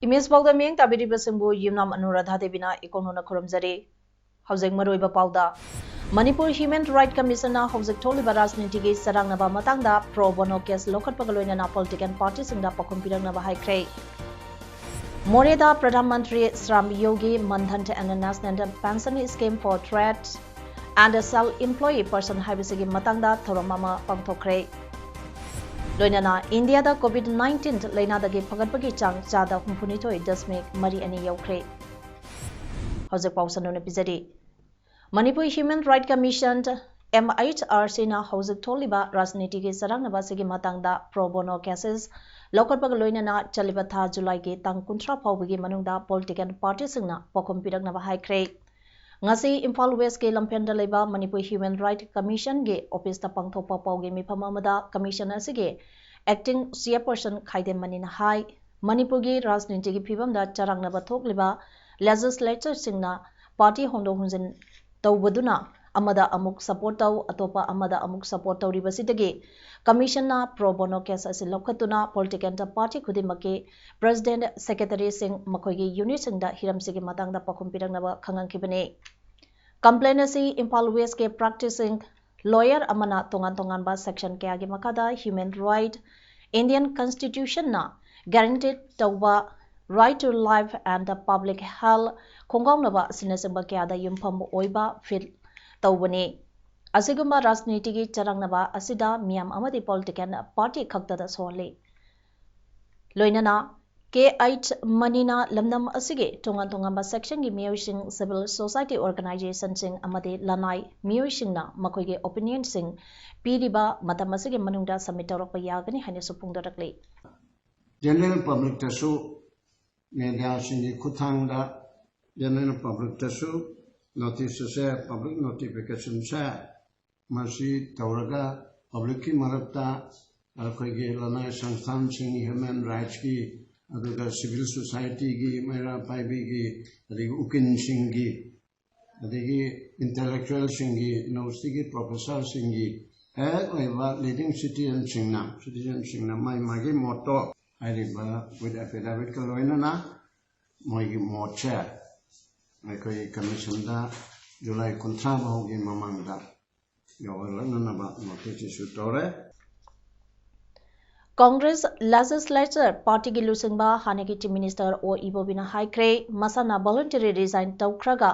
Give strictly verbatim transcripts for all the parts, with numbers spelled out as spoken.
Image ꯄꯥꯎꯗ ꯃꯤꯠꯌꯦꯡ ꯇꯥꯕꯤꯔꯤꯕꯁꯤꯡꯕꯨ ꯌꯨꯝꯅꯥꯝ ꯑꯅꯨꯔꯥꯙꯥ ꯗꯦꯕꯤꯅ ꯏꯀꯣꯛ ꯅꯧꯅ ꯈꯨꯔꯨꯝꯖꯔꯤ꯫ ꯍꯧꯖꯤꯛ ꯃꯔꯨꯑꯣꯏꯕ ꯄꯥꯎꯗ, ꯃꯅꯤꯄꯨꯔ ꯍ꯭ꯌꯨꯃꯦꯟ ꯔꯥꯏꯠ ꯀꯃꯤꯁꯟꯅ ꯍꯧꯖꯤꯛ ꯊꯣꯛꯂꯤꯕ ꯔꯥꯖꯅꯤꯇꯤꯒꯤ ꯆꯔꯥꯡꯅꯕ ꯃꯇꯥꯡꯗ pro bono case ꯂꯧꯈꯠꯄꯒ ꯂꯣꯏꯅꯅ political partyꯁꯤꯡꯗ ꯄꯥꯎꯈꯨꯝ ꯄꯤꯔꯛꯅꯕ ꯍꯥꯏꯈ꯭ꯔꯦ꯫ ꯃꯣꯔꯦꯗ ꯄ꯭ꯔꯙꯥꯟ ꯃꯟꯇ꯭ꯔꯤ ꯁ꯭ꯔꯝ ꯌꯣꯒꯤ ꯃꯟꯙꯟ and National Pension Scheme for Trade and Self Employed Person ꯍꯥꯏꯕꯁꯤꯒꯤ ꯃꯇꯥꯡꯗ ꯊꯧꯔꯝ ꯑꯃ ꯄꯥꯡꯊꯣꯛꯈ꯭ꯔꯦ꯫ ꯂꯣꯏꯅꯅ ꯏꯟꯗꯤꯌꯥꯗ COVID nineteen ꯂꯥꯏꯅꯥꯗꯒꯤ ꯐꯒꯠꯄꯒꯤ ꯆꯥꯡ ꯆꯥꯗ ꯍꯨꯝꯐꯨꯅꯤꯊꯣꯏ ꯗꯁꯃꯤꯛ ꯃꯔꯤ ꯑꯅꯤ ꯌꯧꯈ꯭ꯔꯦ꯫ ꯍꯧꯖꯤꯛ ꯄꯥꯎ ꯁꯟꯗꯣꯛꯅ ꯄꯤꯖꯔꯤ꯫ ꯃꯅꯤꯄꯨꯔ ꯍ꯭ꯌꯨꯃꯦꯟ ꯔꯥꯏꯠ ꯀꯃꯤꯁꯟ, MHRCꯅ ꯍꯧꯖꯤꯛ ꯊꯣꯛꯂꯤꯕ ꯔꯥꯖꯅꯤꯇꯤꯒꯤ ꯆꯔꯥꯡꯅꯕ ꯑꯁꯤꯒꯤ ꯃꯇꯥꯡꯗ pro bono cases ꯂꯧꯈꯠꯄꯒ ꯂꯣꯏꯅꯅ ꯆꯠꯂꯤꯕ ꯊꯥ ꯖꯨꯂꯥꯏꯒꯤ ꯇꯥꯡ ꯀꯨꯟꯊ꯭ꯔꯥ ꯐꯥꯎꯕꯒꯤ ꯃꯅꯨꯡꯗ political partyꯁꯤꯡꯅ ꯄꯥꯎꯈꯨꯝ ꯄꯤꯔꯛꯅꯕ ꯍꯥꯏꯈ꯭ꯔꯦ꯫ ꯉꯁꯤ ꯏꯝꯐꯥꯜ ꯋꯦꯁꯀꯤ ꯂꯝꯐꯦꯜꯗ ꯂꯩꯕ ꯃꯅꯤꯄꯨꯔ ꯍ꯭ꯌꯨꯃꯦꯟ ꯔꯥꯏꯠ ꯀꯃꯤꯁꯟꯒꯤ ꯑꯣꯐꯤꯁꯇ ꯄꯥꯡꯊꯣꯛꯄ ꯄꯥꯎꯒꯤ ꯃꯤꯐꯝ ꯑꯃꯗ ꯀꯃꯤꯁꯟ ꯑꯁꯤꯒꯤ acting chairperson ꯈꯥꯏꯗꯦꯝ ꯃꯅꯤꯅ ꯍꯥꯏ, ꯃꯅꯤꯄꯨꯔꯒꯤ ꯔꯥꯖꯅꯤꯇꯤꯒꯤ ꯐꯤꯕꯝꯗ ꯆꯔꯥꯡꯅꯕ ꯊꯣꯛꯂꯤꯕ legislatorꯁꯤꯡꯅ party ꯍꯣꯡꯗꯣꯛ ꯍꯣꯡꯖꯤꯟ ꯇꯧꯕꯗꯨꯅ ꯑꯃꯗ ꯑꯃꯨꯛ support ꯇꯧ, ꯑꯇꯣꯞꯄ ꯑꯃꯗ ꯑꯃꯨꯛ support ꯇꯧꯔꯤꯕꯁꯤꯗꯒꯤ ꯀꯃꯤꯁꯟꯅ pro bono case ꯑꯁꯤ ꯂꯧꯈꯠꯇꯨꯅ political party ꯈꯨꯗꯤꯡꯃꯛꯀꯤ president, secretaryꯁꯤꯡ ꯃꯈꯣꯏꯒꯤ unitꯁꯤꯡꯗ ꯍꯤꯔꯝꯁꯤꯒꯤ ꯃꯇꯥꯡꯗ ꯄꯥꯎꯈꯨꯝ ꯄꯤꯔꯛꯅꯕ ꯈꯪꯍꯟꯈꯤꯕꯅꯤ꯫ Complaint ꯑꯁꯤ ꯏꯝꯐꯥꯜ ꯋꯦꯁꯀꯤ practicing lawyer ꯑꯃꯅ ꯇꯣꯉꯥꯟ ꯇꯣꯉꯥꯟꯕ section ꯀꯌꯥꯒꯤ ꯃꯈꯥꯗ human right, Indian Constitutionꯅ guarantee ꯇꯧꯕ right to life and public health ꯈꯣꯡꯒꯥꯎꯅꯕ ꯑꯁꯤꯅꯆꯤꯡꯕ ꯀꯌꯥꯗ ꯌꯨꯝꯐꯝ ꯑꯣꯏꯕ feel ꯇꯧꯕꯅꯤ꯫ ꯑꯁꯤꯒꯨꯝꯕ ꯔꯥꯖꯅꯤꯇꯤꯒꯤ ꯆꯔꯥꯡꯅꯕ ꯑꯁꯤꯗ ꯃꯤꯌꯥꯝ ꯑꯃꯗꯤ political party ꯈꯛꯇꯗ ꯁꯣꯛꯍꯜꯂꯤ꯫ ꯂꯣꯏꯅꯅ ꯀꯦ ꯑꯩꯆ ꯃꯅꯤꯅ ꯂꯝꯗꯝ ꯑꯁꯤꯒꯤ ꯇꯣꯉꯥꯟ ꯇꯣꯉꯥꯟꯕ sectionꯒꯤ ꯃꯤꯑꯣꯏꯁꯤꯡ, civil society organizationꯁꯤꯡ ꯑꯃꯗꯤ ꯂꯅꯥꯏ ꯃꯤꯑꯣꯏꯁꯤꯡꯅ ꯃꯈꯣꯏꯒꯤ opinionꯁꯤꯡ ꯄꯤꯔꯤꯕ ꯃꯇꯝ ꯑꯁꯤꯒꯤ ꯃꯅꯨꯡꯗ submit ꯇꯧꯔꯛꯄ ꯌꯥꯒꯅꯤ ꯍꯥꯏꯅꯁꯨ ꯐꯣꯡꯗꯣꯔꯛꯂꯤ꯫ General publicꯇꯁꯨ ꯃꯦꯗꯤꯌꯥꯁꯤꯡꯒꯤ ꯈꯨꯠꯊꯥꯡꯗ ꯌꯦꯟꯅꯅ ꯄꯕ꯭ꯂꯤꯛꯇꯁꯨ ꯅꯣꯇꯤꯁ ꯑꯁꯦ, ꯄꯕ꯭ꯂꯤꯛ ꯅꯣꯇꯤꯐꯤꯀꯦꯁꯟꯁꯦ ꯃꯁꯤ ꯇꯧꯔꯒ ꯄꯕ꯭ꯂꯤꯛꯀꯤ ꯃꯔꯛꯇ ꯑꯩꯈꯣꯏꯒꯤ ꯂꯅꯥꯏ ꯁꯪꯁꯊꯥꯟꯁꯤꯡ, ꯍ꯭ꯌꯨꯃꯦꯟ ꯔꯥꯏꯠꯁꯀꯤ, ꯑꯗꯨꯒ ꯁꯤꯚꯤꯜ ꯁꯣꯁꯥꯏꯇꯤꯒꯤ, ꯃꯩꯔꯥ ꯄꯥꯏꯕꯤꯒꯤ, ꯑꯗꯒꯤ ꯎꯀꯤꯜꯁꯤꯡꯒꯤ, ꯑꯗꯒꯤ ꯏꯟꯇꯦꯂꯦꯛꯆꯨꯋꯦꯜꯁꯤꯡꯒꯤ, ꯌꯨꯅꯤꯚꯔꯁꯤꯇꯤꯒꯤ ꯄ꯭ꯔꯣꯐꯦꯁꯔꯁꯤꯡꯒꯤ, ꯍꯦꯛ ꯑꯣꯏꯕ ꯂꯤꯗꯤꯡ ꯁꯤꯇꯤꯖꯟꯁꯤꯡꯅ, ꯁꯤꯇꯤꯖꯟꯁꯤꯡꯅ ꯃꯥꯒꯤ ꯃꯥꯒꯤ ꯃꯣꯠꯇꯣ ꯍꯥꯏꯔꯤꯕ ꯋꯤꯠ ꯑꯦꯐꯤꯗꯦꯚꯤꯠꯀ ꯂꯣꯏꯅꯅ ꯃꯣꯏꯒꯤ ꯃꯣꯠꯁꯦ ꯑꯩꯈꯣꯏ ꯀꯃꯤꯁꯟꯗ ꯖꯨꯂꯥꯏ ꯀꯨꯟꯊ꯭ꯔꯥ ꯐꯥꯎꯒꯤ ꯃꯃꯥꯡꯗ ꯌꯧꯍꯜꯂꯛꯅꯅꯕ ꯅꯣꯇꯤꯁ ꯏꯁꯨ ꯇꯧꯔꯦ꯫ ꯀꯣꯡꯒ꯭ꯔꯦꯁ ꯂꯦꯖꯤꯁꯂꯦꯆꯔ ꯄꯥꯔꯇꯤꯒꯤ ꯂꯨꯆꯤꯡꯕ ꯍꯥꯟꯅꯒꯤ ꯆꯤꯐ ꯃꯤꯅꯤꯁꯇꯔ ꯑꯣ ꯏꯕꯣꯕꯤꯅ ꯍꯥꯏꯈ꯭ꯔꯦ, ꯃꯁꯥꯅ ꯚꯣꯂꯨꯟꯇꯔꯤ ꯔꯤꯖꯥꯏꯟ ꯇꯧꯈ꯭ꯔꯒ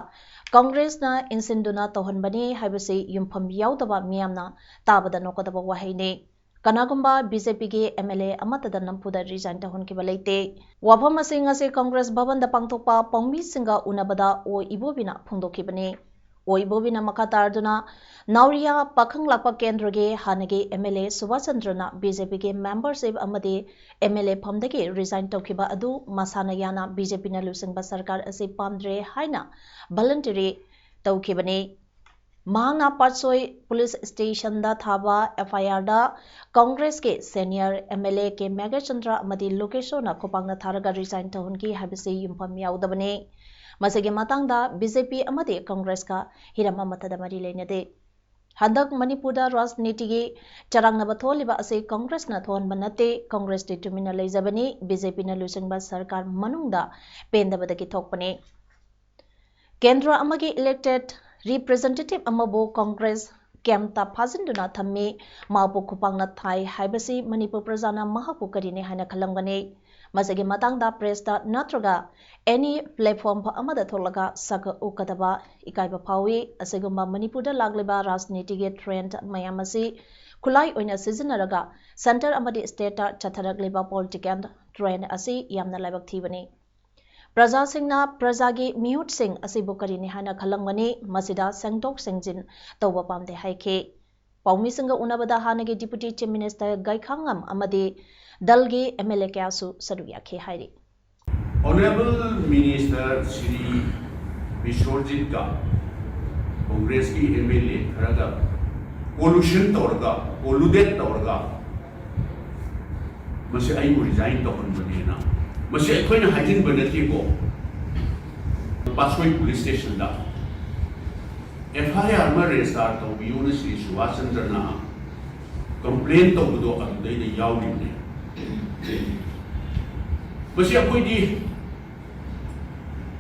ꯀꯣꯡꯒ꯭ꯔꯦꯁꯅ ꯏꯟꯁꯤꯟꯗꯨꯅ ꯇꯧꯍꯟꯕꯅꯤ ꯍꯥꯏꯕꯁꯤ ꯌꯨꯝꯐꯝ ꯌꯥꯎꯗꯕ ꯃꯤꯌꯥꯝꯅ ꯇꯥꯕꯗ ꯅꯣꯛꯀꯗꯕ ꯋꯥꯍꯩꯅꯤ꯫ ꯀꯅꯥꯒꯨꯝꯕ ꯕꯤ ꯖꯦ ꯄꯤꯒꯤ ꯑꯦꯝ ꯑꯦꯜ ꯑꯦ ꯑꯃꯠꯇꯗ ꯅꯝꯐꯨꯗ ꯔꯤꯖꯥꯏꯟ ꯇꯧꯍꯟꯈꯤꯕ ꯂꯩꯇꯦ꯫ ꯋꯥꯐꯝ ꯑꯁꯤ ꯉꯁꯤ ꯀꯣꯡꯒ꯭ꯔꯦꯁ ꯚꯕꯟꯗ ꯄꯥꯡꯊꯣꯛꯄ ꯄꯥꯎꯃꯤꯁꯤꯡꯒ ꯎꯅꯕꯗ ꯑꯣ ꯏꯕꯣꯕꯤꯅ ꯐꯣꯡꯗꯣꯛꯈꯤꯕꯅꯤ꯫ ꯑꯣ ꯏꯕꯣꯕꯤꯅ ꯃꯈꯥ ꯇꯥꯔꯗꯨꯅ ꯅꯥꯎꯔꯤꯌꯥ ꯄꯥꯈꯪ ꯂꯥꯛꯄ ꯀꯦꯟꯗ꯭ꯔꯒꯤ ꯍꯥꯟꯅꯒꯤ ꯑꯦꯝ ꯑꯦꯜ ꯑꯦ ꯁꯨꯕꯥꯁ ꯆꯟꯗ꯭ꯔꯅ ꯕꯤ ꯖꯦ ꯄꯤꯒꯤ ꯃꯦꯝꯕꯔꯁꯤꯞ ꯑꯃꯗꯤ ꯑꯦꯝ ꯑꯦꯜ ꯑꯦ ꯐꯝꯗꯒꯤ ꯔꯤꯖꯥꯏꯟ ꯇꯧꯈꯤꯕ ꯑꯗꯨ ꯃꯁꯥꯅ ꯌꯥꯅ ꯕꯤ ꯖꯦ ꯄꯤꯅ ꯂꯨꯆꯤꯡꯕ ꯁꯔꯀꯥꯔ ꯑꯁꯤ ꯄꯥꯝꯗ꯭ꯔꯦ ꯍꯥꯏꯅ ꯚꯣꯂꯨꯟꯇꯔꯤ ꯇꯧꯈꯤꯕꯅꯤ꯫ ꯃꯍꯥꯛꯅ ꯄꯥꯠꯁꯣꯏ ꯄꯨꯂꯤꯁ ꯁ꯭ꯇꯦꯁꯟꯗ ꯊꯥꯕ ꯑꯦꯐ ꯑꯥꯏ ꯑꯥꯔꯗ ꯀꯣꯡꯒ꯭ꯔꯦꯁꯀꯤ senior M L A K Meghachandra ꯑꯃꯗꯤ ꯂꯣꯀꯦꯁꯣꯔꯅ ꯈꯨꯄꯥꯛꯅ ꯊꯥꯔꯒ ꯔꯤꯖꯥꯏꯟ ꯇꯧꯍꯟꯈꯤ ꯍꯥꯏꯕꯁꯤ ꯌꯨꯝꯐꯝ ꯌꯥꯎꯗꯕꯅꯤ꯫ ꯃꯁꯤꯒꯤ ꯃꯇꯥꯡꯗ ꯕꯤ ꯖꯦ ꯄꯤ ꯑꯃꯗꯤ ꯀꯣꯡꯒ꯭ꯔꯦꯁꯀ ꯍꯤꯔꯝ ꯑꯃꯠꯇꯗ ꯃꯔꯤ ꯂꯩꯅꯗꯦ꯫ ꯍꯟꯗꯛ ꯃꯅꯤꯄꯨꯔꯗ ꯔꯥꯖꯅꯤꯇꯤꯒꯤ ꯆꯔꯥꯡꯅꯕ ꯊꯣꯛꯍꯜꯂꯤꯕ ꯑꯁꯤ ꯀꯣꯡꯒ꯭ꯔꯦꯁꯅ ꯊꯣꯛꯍꯟꯕ ꯅꯠꯇꯦ꯫ ꯀꯣꯡꯒ꯭ꯔꯦꯁꯇꯤ ꯇꯨꯃꯤꯟꯅ ꯂꯩꯖꯕꯅꯤ꯫ ꯕꯤ ꯖꯦ ꯄꯤꯅ ꯂꯨꯆꯤꯡꯕ ꯁꯔꯀꯥꯔ ꯃꯅꯨꯡꯗ ꯄꯦꯟꯗꯕꯗꯒꯤ ꯊꯣꯛꯄꯅꯤ꯫ ꯀꯦꯟꯗ꯭ꯔ ꯑꯃꯒꯤ ꯏꯂꯦꯛꯇꯦꯗ ꯔꯤꯄ꯭ꯔꯦꯖꯦꯟꯇꯦꯇꯤꯚ ꯑꯃꯕꯨ ꯀꯣꯡꯒ꯭ꯔꯦꯁ ꯀꯦꯝꯞꯇ ꯐꯥꯖꯤꯟꯗꯨꯅ ꯊꯝꯃꯤ, ꯃꯍꯥꯛꯄꯨ ꯈꯨꯄꯥꯛꯅ ꯊꯥꯏ ꯍꯥꯏꯕꯁꯤ ꯃꯅꯤꯄꯨꯔ ꯄ꯭ꯔꯖꯥꯅ ꯃꯍꯥꯛꯄꯨ ꯀꯔꯤꯅꯤ ꯍꯥꯏꯅ ꯈꯜꯂꯝꯒꯅꯤ? ꯃꯁꯤꯒꯤ ꯃꯇꯥꯡꯗ ꯄ꯭ꯔꯦꯁꯇ ꯅꯠꯇ꯭ꯔꯒ ꯑꯦꯅꯤ ꯄ꯭ꯂꯦꯠꯐꯣꯔꯝ ꯑꯃꯗ ꯊꯣꯛꯂꯒ ꯁꯛ ꯎꯠꯀꯗꯕ ꯏꯀꯥꯏꯕ ꯐꯥꯎꯏ꯫ ꯑꯁꯤꯒꯨꯝꯕ ꯃꯅꯤꯄꯨꯔꯗ ꯂꯥꯛꯂꯤꯕ ꯔꯥꯖꯅꯤꯇꯤꯒꯤ ꯇ꯭ꯔꯦꯟꯗ ꯃꯌꯥꯝ ꯑꯁꯤ ꯈꯨꯠꯂꯥꯏ ꯑꯣꯏꯅ ꯁꯤꯖꯤꯟꯅꯔꯒ ꯁꯦꯟꯇꯔ ꯑꯃꯗꯤ ꯁ꯭ꯇꯦꯠꯇ ꯆꯠꯊꯔꯛꯂꯤꯕ ꯄꯣꯂꯤꯇꯤꯀꯦꯜ ꯇ꯭ꯔꯦꯟꯗ ꯑꯁꯤ ꯌꯥꯝꯅ ꯂꯥꯏꯕꯛ ꯊꯤꯕꯅꯤ꯫ ꯄ꯭ꯔꯖꯥꯁꯤꯡꯅ ꯄ꯭ꯔꯖꯥꯒꯤ ꯃꯤꯍꯨꯠꯁꯤꯡ ꯑꯁꯤꯕꯨ ꯀꯔꯤꯅꯤ ꯍꯥꯏꯅ ꯈꯜꯂꯝꯒꯅꯤ? ꯃꯁꯤꯗ ꯁꯦꯡꯗꯣꯛ ꯁꯦꯡꯖꯤꯟ ꯇꯧꯕ ꯄꯥꯝꯗꯦ ꯍꯥꯏꯈꯤ꯫ ꯄꯥꯎꯃꯤꯁꯤꯡꯒ ꯎꯅꯕꯗ ꯍꯥꯟꯅꯒꯤ ꯗꯤꯄꯨꯇꯤ ꯆꯤꯐ ꯃꯤꯅꯤꯁꯇꯔ ꯒꯥꯏꯈꯥꯉꯝ ꯑꯃꯗꯤ ꯗꯜꯒꯤ ꯑꯦꯝ ꯑꯦꯜ ꯑꯦ ꯀꯌꯥꯁꯨ ꯁꯔꯨꯛ ꯌꯥꯈꯤ ꯍꯥꯏꯔꯤ꯫ Honorable Minister Shri ꯕꯤꯁ꯭ꯋꯖꯤꯠꯀ ꯀꯣꯡꯒ꯭ꯔꯦꯁꯀꯤ ꯑꯦꯝ ꯑꯦꯜ ꯑꯦ ꯈꯔꯒ collusion ꯇꯧꯔꯒ, colluded ꯇꯧꯔꯒ ꯃꯁꯤ ꯑꯩꯕꯨ resign ꯇꯧꯍꯟꯕꯅꯦꯅ, ꯃꯁꯤ ꯑꯩꯈꯣꯏꯅ ꯍꯥꯏꯖꯤꯟꯕ ꯅꯠꯇꯦꯀꯣ꯫ ꯄꯥꯠꯁꯣꯏ ꯄꯨꯂꯤꯁ ꯁ꯭ꯇꯦꯁꯟꯗ ꯑꯦꯐ ꯑꯥꯏ ꯑꯥꯔ ꯑꯃ register ꯇꯧꯕꯤꯌꯨꯅ ꯁ꯭ꯔꯤ ꯁꯨꯕꯥꯁ ꯆꯟꯗ꯭ꯔꯅ complain ꯇꯧꯕꯗꯣ ꯑꯗꯨꯗꯩꯗ ꯌꯥꯎꯔꯤꯕꯅꯦ꯫ ꯃꯁꯤ ꯑꯩꯈꯣꯏꯗꯤ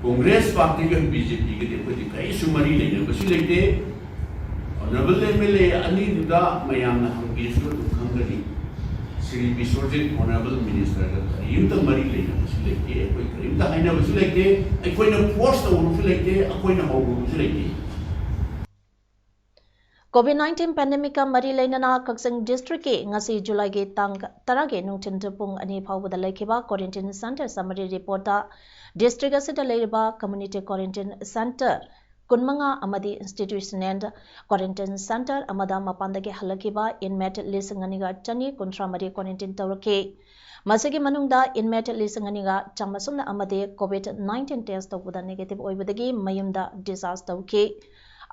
ꯀꯣꯡꯒ꯭ꯔꯦꯁ ꯄꯥꯔꯇꯤꯒ ꯕꯤ ꯖꯦ ꯄꯤꯒꯗꯤ ꯑꯩꯈꯣꯏꯗꯤ ꯀꯔꯤꯁꯨ ꯃꯔꯤ ꯂꯩꯅꯕꯁꯨ ꯂꯩꯇꯦ꯫ Honorable ꯑꯦꯝ ꯑꯦꯜ ꯑꯦ ꯑꯅꯤꯗꯨꯗ ꯃꯌꯥꯝꯅ ꯍꯪꯕꯤꯔꯁꯨ ꯑꯗꯨꯝ ꯈꯪꯒꯅꯤ꯫ ꯁ꯭ꯔꯤ ꯕꯤꯁ꯭ꯋꯖꯤꯠ Honorable Ministerꯒ ꯀꯔꯤꯝꯇ ꯃꯔꯤ ꯂꯩꯅꯕꯁꯨ ꯂꯩꯇꯦ, ꯑꯩꯈꯣꯏ ꯀꯔꯤꯝꯇ ꯍꯥꯏꯅꯕꯁꯨ ꯂꯩꯇꯦ, ꯑꯩꯈꯣꯏꯅ force ꯇꯧꯔꯨꯕꯁꯨ ꯂꯩꯇꯦ, ꯑꯩꯈꯣꯏꯅ ꯍꯧꯔꯨꯕꯁꯨ ꯂꯩꯇꯦ꯫ COVID nineteen pandemicꯀ ꯃꯔꯤ ꯂꯩꯅꯅ ꯀꯛꯆꯤꯡ districtꯀꯤ ꯉꯁꯤ ꯖꯨꯂꯥꯏꯒꯤ ꯇꯥꯡ ꯇꯔꯥꯒꯤ ꯅꯨꯡꯊꯤꯜ ꯄꯨꯡ ꯑꯅꯤ ꯐꯥꯎꯕꯗ ꯂꯩꯈꯤꯕ quarantine centre summary reportꯇ district ꯑꯁꯤꯗ ꯂꯩꯔꯤꯕ community quarantine centre ꯀꯨꯟꯃꯉꯥ ꯑꯃꯗꯤ institutional quarantine centre ꯑꯃꯗ ꯃꯄꯥꯟꯗꯒꯤ ꯍꯜꯂꯛꯈꯤꯕ inmate ꯂꯤꯁꯤꯡ ꯑꯅꯤꯒ ꯆꯅꯤ ꯀꯨꯟꯊ꯭ꯔꯥ ꯃꯔꯤ quarantine ꯇꯧꯔꯛꯈꯤ꯫ ꯃꯁꯤꯒꯤ ꯃꯅꯨꯡꯗ inmate ꯂꯤꯁꯤꯡ ꯑꯅꯤꯒ ꯆꯥꯝꯃ ꯁꯨꯞꯅ ꯑꯃꯗꯤ COVID nineteen test ꯇꯧꯕꯗ negative ꯑꯣꯏꯕꯗꯒꯤ ꯃꯌꯨꯝꯗ discharge ꯇꯧꯈꯤ꯫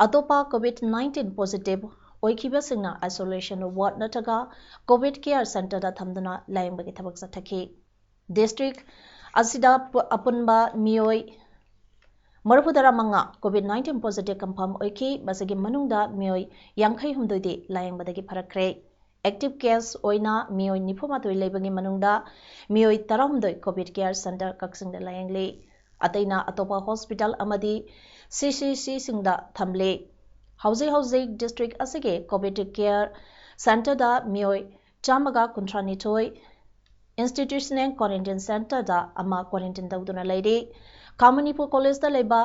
ꯑꯇꯣꯞꯄ COVID nineteen positive ꯑꯣꯏꯈꯤꯕꯁꯤꯡꯅ isolation ward ꯅꯠꯇ꯭ꯔꯒ COVID care centreꯗ ꯊꯝꯗꯨꯅ ꯂꯥꯌꯦꯡꯕꯒꯤ ꯊꯕꯛ ꯆꯠꯊꯈꯤ꯫ District ꯑꯁꯤꯗ ꯄꯨ-, ꯑꯄꯨꯟꯕ ꯃꯤꯑꯣꯏ ꯃꯔꯤꯐꯨꯇꯔꯥ ꯃꯉꯥ COVID nineteen positive confirm ꯑꯣꯏꯈꯤ꯫ ꯃꯁꯤꯒꯤ ꯃꯅꯨꯡꯗ ꯃꯤꯑꯣꯏ ꯌꯥꯡꯈꯩ ꯍꯨꯝꯗꯣꯏꯗꯤ ꯂꯥꯌꯦꯡꯕꯗꯒꯤ ꯐꯔꯛꯈ꯭ꯔꯦ꯫ Active case ꯑꯣꯏꯅ ꯃꯤꯑꯣꯏ ꯅꯤꯐꯨ ꯃꯥꯊꯣꯏ ꯂꯩꯕꯒꯤ ꯃꯅꯨꯡꯗ ꯃꯤꯑꯣꯏ ꯇꯔꯥꯍꯨꯝꯗꯣꯏ COVID care centre ꯀꯛꯆꯤꯡꯗ ꯂꯥꯌꯦꯡꯂꯤ꯫ ꯑꯇꯩꯅ ꯑꯇꯣꯞꯄ hospital ꯑꯃꯗꯤ C C Cꯁꯤꯡꯗ ꯊꯝꯂꯤ꯫ ꯍꯧꯖꯤꯛ ꯍꯧꯖꯤꯛ district ꯑꯁꯤꯒꯤ COVID care centreꯗ ꯃꯤꯑꯣꯏ ꯆꯥꯝꯃꯒ ꯀꯨꯟꯊ꯭ꯔꯥꯅꯤꯊꯣꯏ, institutional quarantine centreꯗ ꯑꯃ quarantine ꯇꯧꯗꯨꯅ ꯂꯩꯔꯤ꯫ ꯈꯥ ꯃꯅꯤꯄꯨꯔ Collegeꯇ ꯂꯩꯕ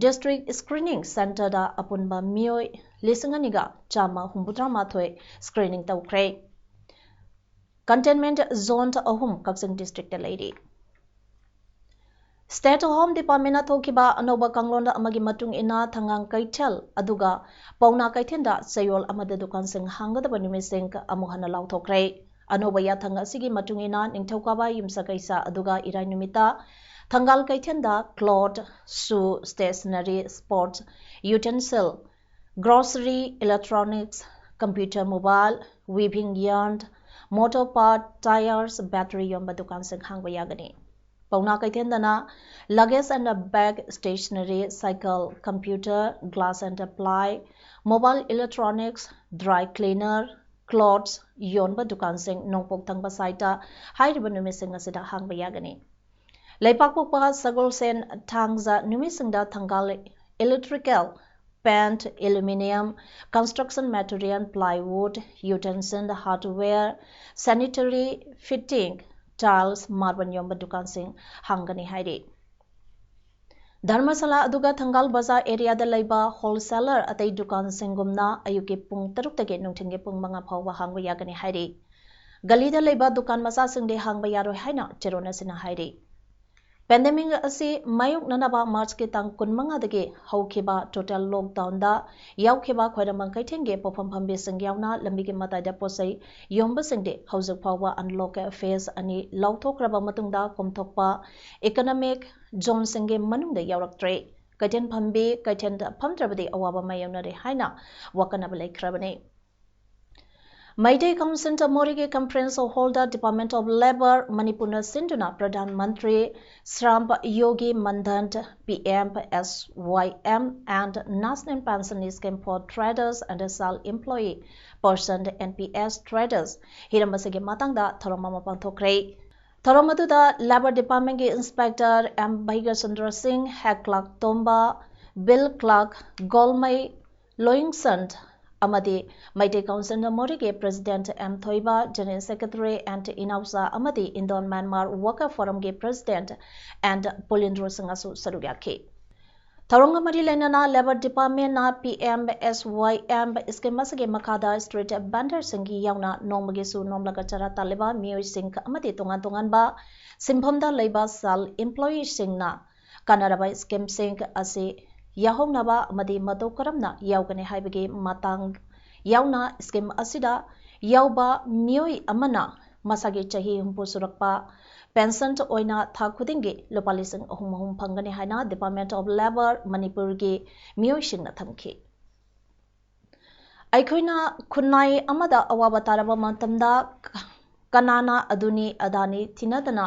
district screening centreꯗ ꯑꯄꯨꯟꯕ ꯃꯤꯑꯣꯏ ꯂꯤꯁꯤꯡ ꯑꯅꯤꯒ ꯆꯥꯝꯃ ꯍꯨꯝꯐꯨꯇꯔꯥ ꯃꯥꯊꯣꯏ screening ꯇꯧꯈ꯭ꯔꯦ꯫ Containment zone ꯑꯍꯨꯝ ꯀꯛꯆꯤꯡ districtꯇ ꯂꯩꯔꯤ꯫ State Home Departmentꯅ ꯊꯣꯛꯈꯤꯕ ꯑꯅꯧꯕ ꯀꯥꯡꯂꯣꯟ ꯑꯃꯒꯤ ꯃꯇꯨꯡ ꯏꯟꯅ ꯊꯉꯥꯡ ꯀꯩꯊꯦꯜ ꯑꯗꯨꯒ ꯄꯥꯎꯅꯥ ꯀꯩꯊꯦꯜꯗ ꯆꯌꯣꯜ ꯑꯃꯗ ꯗꯨꯀꯥꯟꯁꯤꯡ ꯍꯥꯡꯒꯗꯕ ꯅꯨꯃꯤꯠꯁꯤꯡ ꯑꯃꯨꯛ ꯍꯟꯅ ꯂꯥꯎꯊꯣꯛꯈ꯭ꯔꯦ꯫ ꯑꯅꯧꯕ ꯌꯥꯊꯪ ꯑꯁꯤꯒꯤ ꯃꯇꯨꯡ ꯏꯟꯅ ꯅꯤꯡꯊꯧꯀꯥꯕ ꯌꯨꯝꯁꯀꯩꯁ ꯑꯗꯨꯒ ꯏꯔꯥꯏ ꯅꯨꯃꯤꯠꯇ ꯊꯪꯒꯥꯜ ꯀꯩꯊꯦꯜꯗ cloth, shoe, stationery, sports utensil, grocery, electronics, computer, mobile, weaving yarn, motor part, tyres, battery ꯌꯣꯟꯕ ꯗꯨꯀꯥꯟꯁꯤꯡ ꯍꯥꯡꯕ ꯌꯥꯒꯅꯤ꯫ ꯄꯥꯎꯅꯥ ꯀꯩꯊꯦꯜꯗꯅ luggage and bag, stationery, cycle, computer, glass and ply, mobile electronics, dry cleaner, clothes ꯌꯣꯟꯕ ꯗꯨꯀꯥꯟꯁꯤꯡ ꯅꯣꯡꯄꯣꯛ ꯊꯪꯕ side ꯍꯥꯏꯔꯤꯕ ꯅꯨꯃꯤꯠꯁꯤꯡ ꯑꯁꯤꯗ ꯍꯥꯡꯕ ꯌꯥꯒꯅꯤ꯫ ꯂꯩꯄꯥꯛꯄꯣꯛꯄ, ꯁꯒꯣꯜꯁꯦꯟ, ꯊꯥꯡꯖ ꯅꯨꯃꯤꯠꯁꯤꯡꯗ ꯊꯪꯒꯥꯜ electrical, paint, aluminium, construction material, plywood, utensil, hardware, sanitary fitting, tiles, marble ꯌꯣꯟꯕ ꯗꯨꯀꯥꯟꯁꯤꯡ ꯍꯥꯡꯒꯅꯤ ꯍꯥꯏꯔꯤ꯫ ꯙꯔꯃꯁꯥꯂꯥ ꯑꯗꯨꯒ ꯊꯪꯒꯥꯜ ꯕꯖꯥꯔ areaꯗ ꯂꯩꯕ wholesaler ꯑꯇꯩ ꯗꯨꯀꯥꯟꯁꯤꯡꯒꯨꯝꯅ ꯑꯌꯨꯛꯀꯤ ꯄꯨꯡ ꯇꯔꯨꯛꯇꯒꯤ ꯅꯨꯡꯊꯤꯜꯒꯤ ꯄꯨꯡ ꯃꯉꯥ ꯐꯥꯎꯕ ꯍꯥꯡꯕ ꯌꯥꯒꯅꯤ ꯍꯥꯏꯔꯤ꯫ ꯒꯂꯤꯗ ꯂꯩꯕ ꯗꯨꯀꯥꯟ ꯃꯆꯥꯁꯤꯡꯗꯤ ꯍꯥꯡꯕ ꯌꯥꯔꯣꯏ ꯍꯥꯏꯅ ꯆꯦꯔꯣꯜ ꯑꯁꯤꯅ ꯍꯥꯏꯔꯤ꯫ Pandemic ꯑꯁꯤ ꯃꯥꯌꯣꯛꯅꯅꯕ Marchꯀꯤ ꯇꯥꯡ ꯀꯨꯟꯃꯉꯥꯗꯒꯤ ꯍꯧꯈꯤꯕ total lockdownꯗ ꯌꯥꯎꯈꯤꯕ ꯈ꯭ꯋꯥꯏꯔꯝꯕꯟ ꯀꯩꯊꯦꯜꯒꯤ ꯄꯣꯠꯐꯝ ꯐꯝꯕꯤꯁꯤꯡ ꯌꯥꯎꯅ ꯂꯝꯕꯤꯒꯤ ꯃꯇꯥꯏꯗ ꯄꯣꯠꯆꯩ ꯌꯣꯟꯕꯁꯤꯡꯗꯤ ꯍꯧꯖꯤꯛ ꯐꯥꯎꯕ unlock phase ꯑꯅꯤ ꯂꯥꯎꯊꯣꯛꯈ꯭ꯔꯕ ꯃꯇꯨꯡꯗ ꯀꯣꯝꯊꯣꯛꯄ economic zoneꯁꯤꯡꯒꯤ ꯃꯅꯨꯡꯗ ꯌꯥꯎꯔꯛꯇ꯭ꯔꯦ꯫ ꯀꯩꯊꯦꯜ ꯐꯝꯕꯤ ꯀꯩꯊꯦꯜꯗ ꯐꯝꯗ꯭ꯔꯕꯗꯤ ꯑꯋꯥꯕ ꯃꯥꯌꯣꯛꯅꯔꯦ ꯍꯥꯏꯅ ꯋꯥꯀꯠꯅꯕ ꯂꯩꯈ꯭ꯔꯕꯅꯤ꯫ Meitei Council Moreh conference hallꯗ Department of Labour ꯃꯅꯤꯄꯨꯔꯅ ꯁꯤꯟꯗꯨꯅ Pradhan Mantri Shram Yogi Mandhan, P M S Y M and National Pension Scheme for Traders and Self Employed Person, N P S Traders ꯍꯤꯔꯝ ꯑꯁꯤꯒꯤ ꯃꯇꯥꯡꯗ ꯊꯧꯔꯝ ꯑꯃ ꯄꯥꯡꯊꯣꯛꯈ꯭ꯔꯦ꯫ ꯊꯧꯔꯝ ꯑꯗꯨꯗ Labour Departmentꯀꯤ Inspector M Bhagyachandra ꯁꯤꯡ, Head Clerk ꯇꯣꯝꯕ, Bill Clerk ꯒꯣꯜꯃꯩ, ꯂꯣꯏꯁꯟ ꯑꯃꯗꯤ Meitei Council Morehꯒꯤ President M ꯊꯣꯏꯕ, General Secretary N ꯏꯅꯥꯎꯆꯥ ꯑꯃꯗꯤ Indo Myanmar Worker Forumꯒꯤ President N ꯄꯨꯂꯤꯟꯗ꯭ꯔꯣ ꯁꯤꯡꯍꯁꯨ ꯁꯔꯨꯛ ꯌꯥꯈꯤ꯫ ꯊꯧꯔꯝꯒ ꯃꯔꯤ ꯂꯩꯅꯅ Labour Departmentꯅ P M S Y M scheme ꯑꯁꯤꯒꯤ ꯃꯈꯥꯗ street vendorꯁꯤꯡꯒꯤ ꯌꯥꯎꯅ ꯅꯣꯡꯃꯒꯤ ꯁꯨ ꯅꯣꯝꯂꯒ ꯆꯔꯥ ꯇꯥꯜꯂꯤꯕ ꯃꯤꯑꯣꯏꯁꯤꯡ ꯑꯃꯗꯤ ꯇꯣꯉꯥꯟ ꯇꯣꯉꯥꯟꯕ ꯁꯤꯟꯐꯝꯗ ꯂꯩꯕ self employedꯁꯤꯡꯅ ꯀꯥꯟꯅꯔꯕ schemeꯁꯤꯡ ꯑꯁꯤ ꯌꯥꯎꯍꯧꯅꯕ ꯑꯃꯗꯤ ꯃꯇꯧ ꯀꯔꯝꯅ ꯌꯥꯎꯒꯅꯤ ꯍꯥꯏꯕꯒꯤ ꯃꯇꯥꯡ ꯌꯥꯎꯅ scheme ꯑꯁꯤꯗ ꯌꯥꯎꯕ ꯃꯤꯑꯣꯏ ꯑꯃꯅ ꯃꯁꯥꯒꯤ ꯆꯍꯤ ꯍꯨꯝꯐꯨ ꯁꯨꯔꯛꯄ ꯄꯦꯟꯁꯟ ꯑꯣꯏꯅ ꯊꯥ ꯈꯨꯗꯤꯡꯒꯤ ꯂꯨꯄꯥ ꯂꯤꯁꯤꯡ ꯑꯍꯨꯝ ꯑꯍꯨꯝ ꯐꯪꯒꯅꯤ ꯍꯥꯏꯅ Department of Labour ꯃꯅꯤꯄꯨꯔꯒꯤ ꯃꯤꯑꯣꯏꯁꯤꯡꯅ ꯊꯝꯈꯤ꯫ ꯑꯩꯈꯣꯏꯅ ꯈꯨꯟꯅꯥꯏ ꯑꯃꯗ ꯑꯋꯥꯕ ꯇꯥꯔꯕ ꯃꯇꯝꯗ ꯀꯅꯥꯅ ꯑꯗꯨꯅꯤ ꯑꯗꯥꯅꯤ ꯊꯤꯅꯗꯅ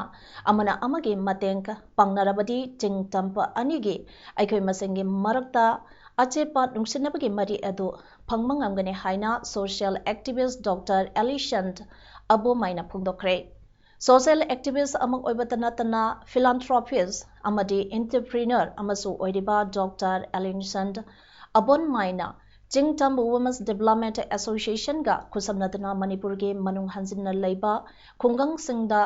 ꯑꯃꯅ ꯑꯃꯒꯤ ꯃꯇꯦꯡ ꯄꯥꯡꯅꯔꯕꯗꯤ ꯆꯤꯡ ꯇꯝꯄ ꯑꯅꯤꯒꯤ ꯑꯩꯈꯣꯏ ꯃꯁꯦꯟꯒꯤ ꯃꯔꯛꯇ ꯑꯆꯦꯠꯄ ꯅꯨꯡꯁꯤꯅꯕꯒꯤ ꯃꯔꯤ ꯑꯗꯨ ꯐꯪꯕ ꯉꯝꯒꯅꯤ ꯍꯥꯏꯅ social activist Doctor Alison ꯑꯕꯣꯃꯥꯏꯅ ꯐꯣꯡꯗꯣꯛꯈ꯭ꯔꯦ꯫ Social activist ꯑꯃ ꯑꯣꯏꯕꯇ ꯅꯠꯇꯅ philanthropist ꯑꯃꯗꯤ entrepreneur ꯑꯃꯁꯨ ꯑꯣꯏꯔꯤꯕ Doctor Alison ꯑꯕꯣꯟꯃꯥꯏꯅ ꯆꯤꯡꯇꯝ Women's Development Associationꯒ ꯈꯨꯠꯁꯝꯅꯗꯨꯅ ꯃꯅꯤꯄꯨꯔꯒꯤ ꯃꯅꯨꯡ ꯍꯟꯖꯤꯟꯅ ꯂꯩꯕ ꯈꯨꯡꯒꯪꯁꯤꯡꯗ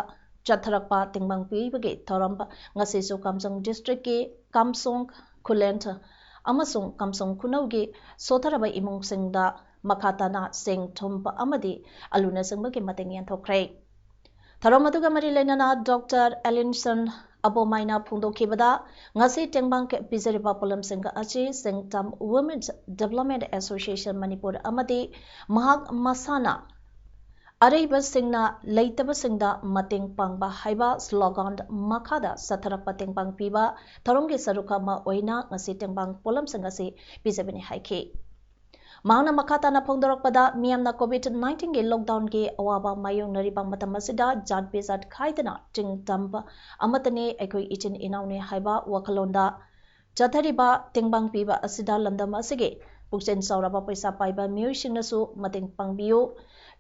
ꯆꯠꯊꯔꯛꯄ ꯇꯦꯡꯕꯥꯡ ꯄꯤꯕꯒꯤ ꯊꯧꯔꯝ ꯉꯁꯤꯁꯨ ꯀꯥꯝꯖꯣꯡ districtꯀꯤ ꯀꯥꯝꯁꯣꯡ, ꯈꯨꯂꯦꯟ ꯑꯃꯁꯨꯡ ꯀꯥꯝꯁꯣꯡ ꯈꯨꯅꯧꯒꯤ ꯁꯣꯊꯔꯕ ꯏꯃꯨꯡꯁꯤꯡꯗ ꯃꯈꯥ ꯇꯥꯅ ꯆꯦꯡ ꯊꯨꯝ ꯑꯃꯗꯤ ꯑꯂꯨꯅꯆꯤꯡꯕꯒꯤ ꯃꯇꯦꯡ ꯌꯦꯟꯊꯣꯛꯈ꯭ꯔꯦ꯫ ꯊꯧꯔꯝ ꯑꯗꯨꯒ ꯃꯔꯤ ꯂꯩꯅꯅ Doctor Alison ꯑꯕꯣꯃꯥꯏꯅ ꯐꯣꯡꯗꯣꯛꯈꯤꯕꯗ, ꯉꯁꯤ ꯇꯦꯡꯕꯥꯡ ꯄꯤꯖꯔꯤꯕ ꯄꯣꯠꯂꯝꯁꯤꯡ ꯑꯁꯤ ꯆꯤꯡꯇꯝ Women's Development Association ꯃꯅꯤꯄꯨꯔ ꯑꯃꯗꯤ ꯃꯍꯥꯛ ꯃꯁꯥꯅ ꯑꯔꯩꯕꯁꯤꯡꯅ ꯂꯩꯇꯕꯁꯤꯡꯗ ꯃꯇꯦꯡ ꯄꯥꯡꯕ ꯍꯥꯏꯕ slogan ꯃꯈꯥꯗ ꯆꯠꯊꯔꯛꯄ ꯇꯦꯡꯕꯥꯡ ꯄꯤꯕ ꯊꯧꯔꯝꯒꯤ ꯁꯔꯨꯛ ꯑꯃ ꯑꯣꯏꯅ ꯉꯁꯤ ꯇꯦꯡꯕꯥꯡ ꯄꯣꯠꯂꯝꯁꯤꯡ ꯑꯁꯤ ꯄꯤꯖꯕꯅꯤ ꯍꯥꯏꯈꯤ꯫ ꯃꯍꯥꯛꯅ ꯃꯈꯥ ꯇꯥꯅ ꯐꯣꯡꯗꯣꯔꯛꯄꯗ, ꯃꯤꯌꯥꯝꯅ COVID nineteenꯒꯤ lockdownꯒꯤ ꯑꯋꯥꯕ ꯃꯥꯌꯣꯛꯅꯔꯤꯕ ꯃꯇꯝ ꯑꯁꯤꯗ ꯖꯥꯠ ꯕꯤꯖꯥꯠ ꯈꯥꯏꯗꯅ ꯆꯤꯡ ꯇꯝꯕ ꯑꯃꯠꯇꯅꯤ, ꯑꯩꯈꯣꯏ ꯏꯆꯤꯟ ꯏꯅꯥꯎꯅꯤ ꯍꯥꯏꯕ ꯋꯥꯈꯜꯂꯣꯟꯗ ꯆꯠꯊꯔꯤꯕ ꯇꯦꯡꯕꯥꯡ ꯄꯤꯕ ꯑꯁꯤꯗ ꯂꯝꯗꯝ ꯑꯁꯤꯒꯤ ꯄꯨꯛꯆꯦꯜ ꯆꯥꯎꯔꯕ ꯄꯩꯁꯥ ꯄꯥꯏꯕ ꯃꯤꯑꯣꯏꯁꯤꯡꯅꯁꯨ ꯃꯇꯦꯡ ꯄꯥꯡꯕꯤꯌꯨ꯫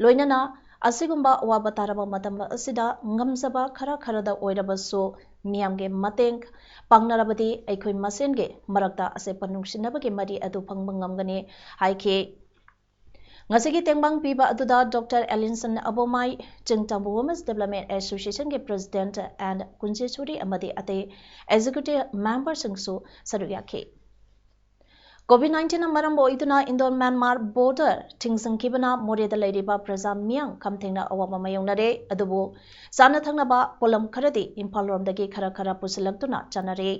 ꯂꯣꯏꯅꯅ ꯑꯁꯤꯒꯨꯝꯕ ꯑꯋꯥꯕ ꯇꯥꯔꯕ ꯃꯇꯝ ꯑꯁꯤꯗ ꯉꯝꯖꯕ ꯈꯔ ꯈꯔꯗ ꯑꯣꯏꯔꯕꯁꯨ ꯃꯤꯌꯥꯝꯒꯤ ꯃꯇꯦꯡ ꯄꯥꯡꯅꯔꯕꯗꯤ ꯑꯩꯈꯣꯏ ꯃꯁꯦꯟꯒꯤ ꯃꯔꯛꯇ ꯑꯆꯦꯠꯄ ꯅꯨꯡꯁꯤꯅꯕꯒꯤ ꯃꯔꯤ ꯑꯗꯨ ꯐꯪꯕ ꯉꯝꯒꯅꯤ ꯍꯥꯏꯈꯤ꯫ ꯉꯁꯤꯒꯤ ꯇꯦꯡꯕꯥꯡ ꯄꯤꯕ ꯑꯗꯨꯗ Doctor Alison ꯑꯕꯣꯃꯥꯏ, ꯆꯤꯡꯇꯝ Women's Development Associationꯒꯤ President and ꯀꯨꯟꯖꯦꯁꯨꯔꯤ ꯑꯃꯗꯤ ꯑꯇꯩ executive memberꯁꯤꯡꯁꯨ ꯁꯔꯨꯛ ꯌꯥꯈꯤ꯫ COVID nineteenꯅ ꯃꯔꯝ ꯑꯣꯏꯗꯨꯅ Indo Myanmar border ꯊꯤꯡꯖꯤꯟꯈꯤꯕꯅ ꯃꯣꯔꯦꯗ ꯂꯩꯔꯤꯕ ꯄ꯭ꯔꯖꯥ ꯃꯤꯌꯥꯝ ꯈꯝ ꯊꯦꯡꯅ ꯑꯋꯥꯕ ꯃꯥꯌꯣꯛꯅꯔꯦ꯫ ꯑꯗꯨꯕꯨ ꯆꯥꯅ ꯊꯛꯅꯕ ꯄꯣꯠꯂꯝ ꯈꯔꯗꯤ ꯏꯝꯐꯥꯜ ꯂꯣꯝꯗꯒꯤ ꯈꯔ ꯈꯔ ꯄꯨꯁꯤꯜꯂꯛꯇꯨꯅ ꯆꯥꯅꯔꯤ꯫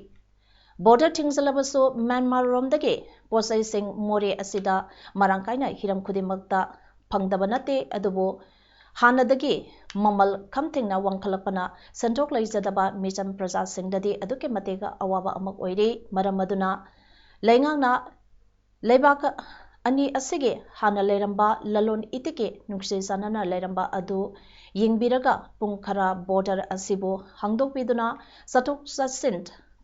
Border ꯊꯤꯡꯖꯤꯜꯂꯕꯁꯨ ꯃ꯭ꯌꯥꯟꯃꯥꯔ ꯔꯣꯝꯗꯒꯤ ꯄꯣꯠꯆꯩꯁꯤꯡ ꯃꯣꯔꯦ ꯑꯁꯤꯗ ꯃꯔꯥꯡ ꯀꯥꯏꯅ ꯍꯤꯔꯝ ꯈꯨꯗꯤꯡꯃꯛꯇ ꯐꯪꯗꯕ ꯅꯠꯇꯦ, ꯑꯗꯨꯕꯨ ꯍꯥꯟꯅꯗꯒꯤ ꯃꯃꯜ ꯈꯝꯊꯦꯡꯅ ꯋꯥꯡꯈꯠꯂꯛꯄꯅ ꯁꯦꯟꯊꯣꯛ ꯂꯩꯖꯗꯕ ꯃꯤꯆꯝ ꯄ꯭ꯔꯖꯥꯁꯤꯡꯗꯗꯤ ꯑꯗꯨꯛꯀꯤ ꯃꯇꯤꯛ ꯑꯋꯥꯕ ꯑꯃ ꯑꯣꯏꯔꯤ꯫ ꯃꯔꯝ ꯑꯗꯨꯅ ꯂꯩꯉꯥꯛꯅ ꯂꯩꯕꯥꯛ ꯑꯅꯤ ꯑꯁꯤꯒꯤ ꯍꯥꯟꯅ ꯂꯩꯔꯝꯕ ꯂꯂꯣꯟ ꯏꯇꯤꯛꯀꯤ ꯅꯨꯡꯁꯤ ꯆꯥꯟꯅꯅ ꯂꯩꯔꯝꯕ ꯑꯗꯨ ꯌꯦꯡꯕꯤꯔꯒ ꯄꯨꯡ ꯈꯔ border ꯑꯁꯤꯕꯨ ꯍꯥꯡꯗꯣꯛꯄꯤꯗꯨꯅ ꯆꯠꯊꯣꯛ ꯆꯠꯁꯤꯟ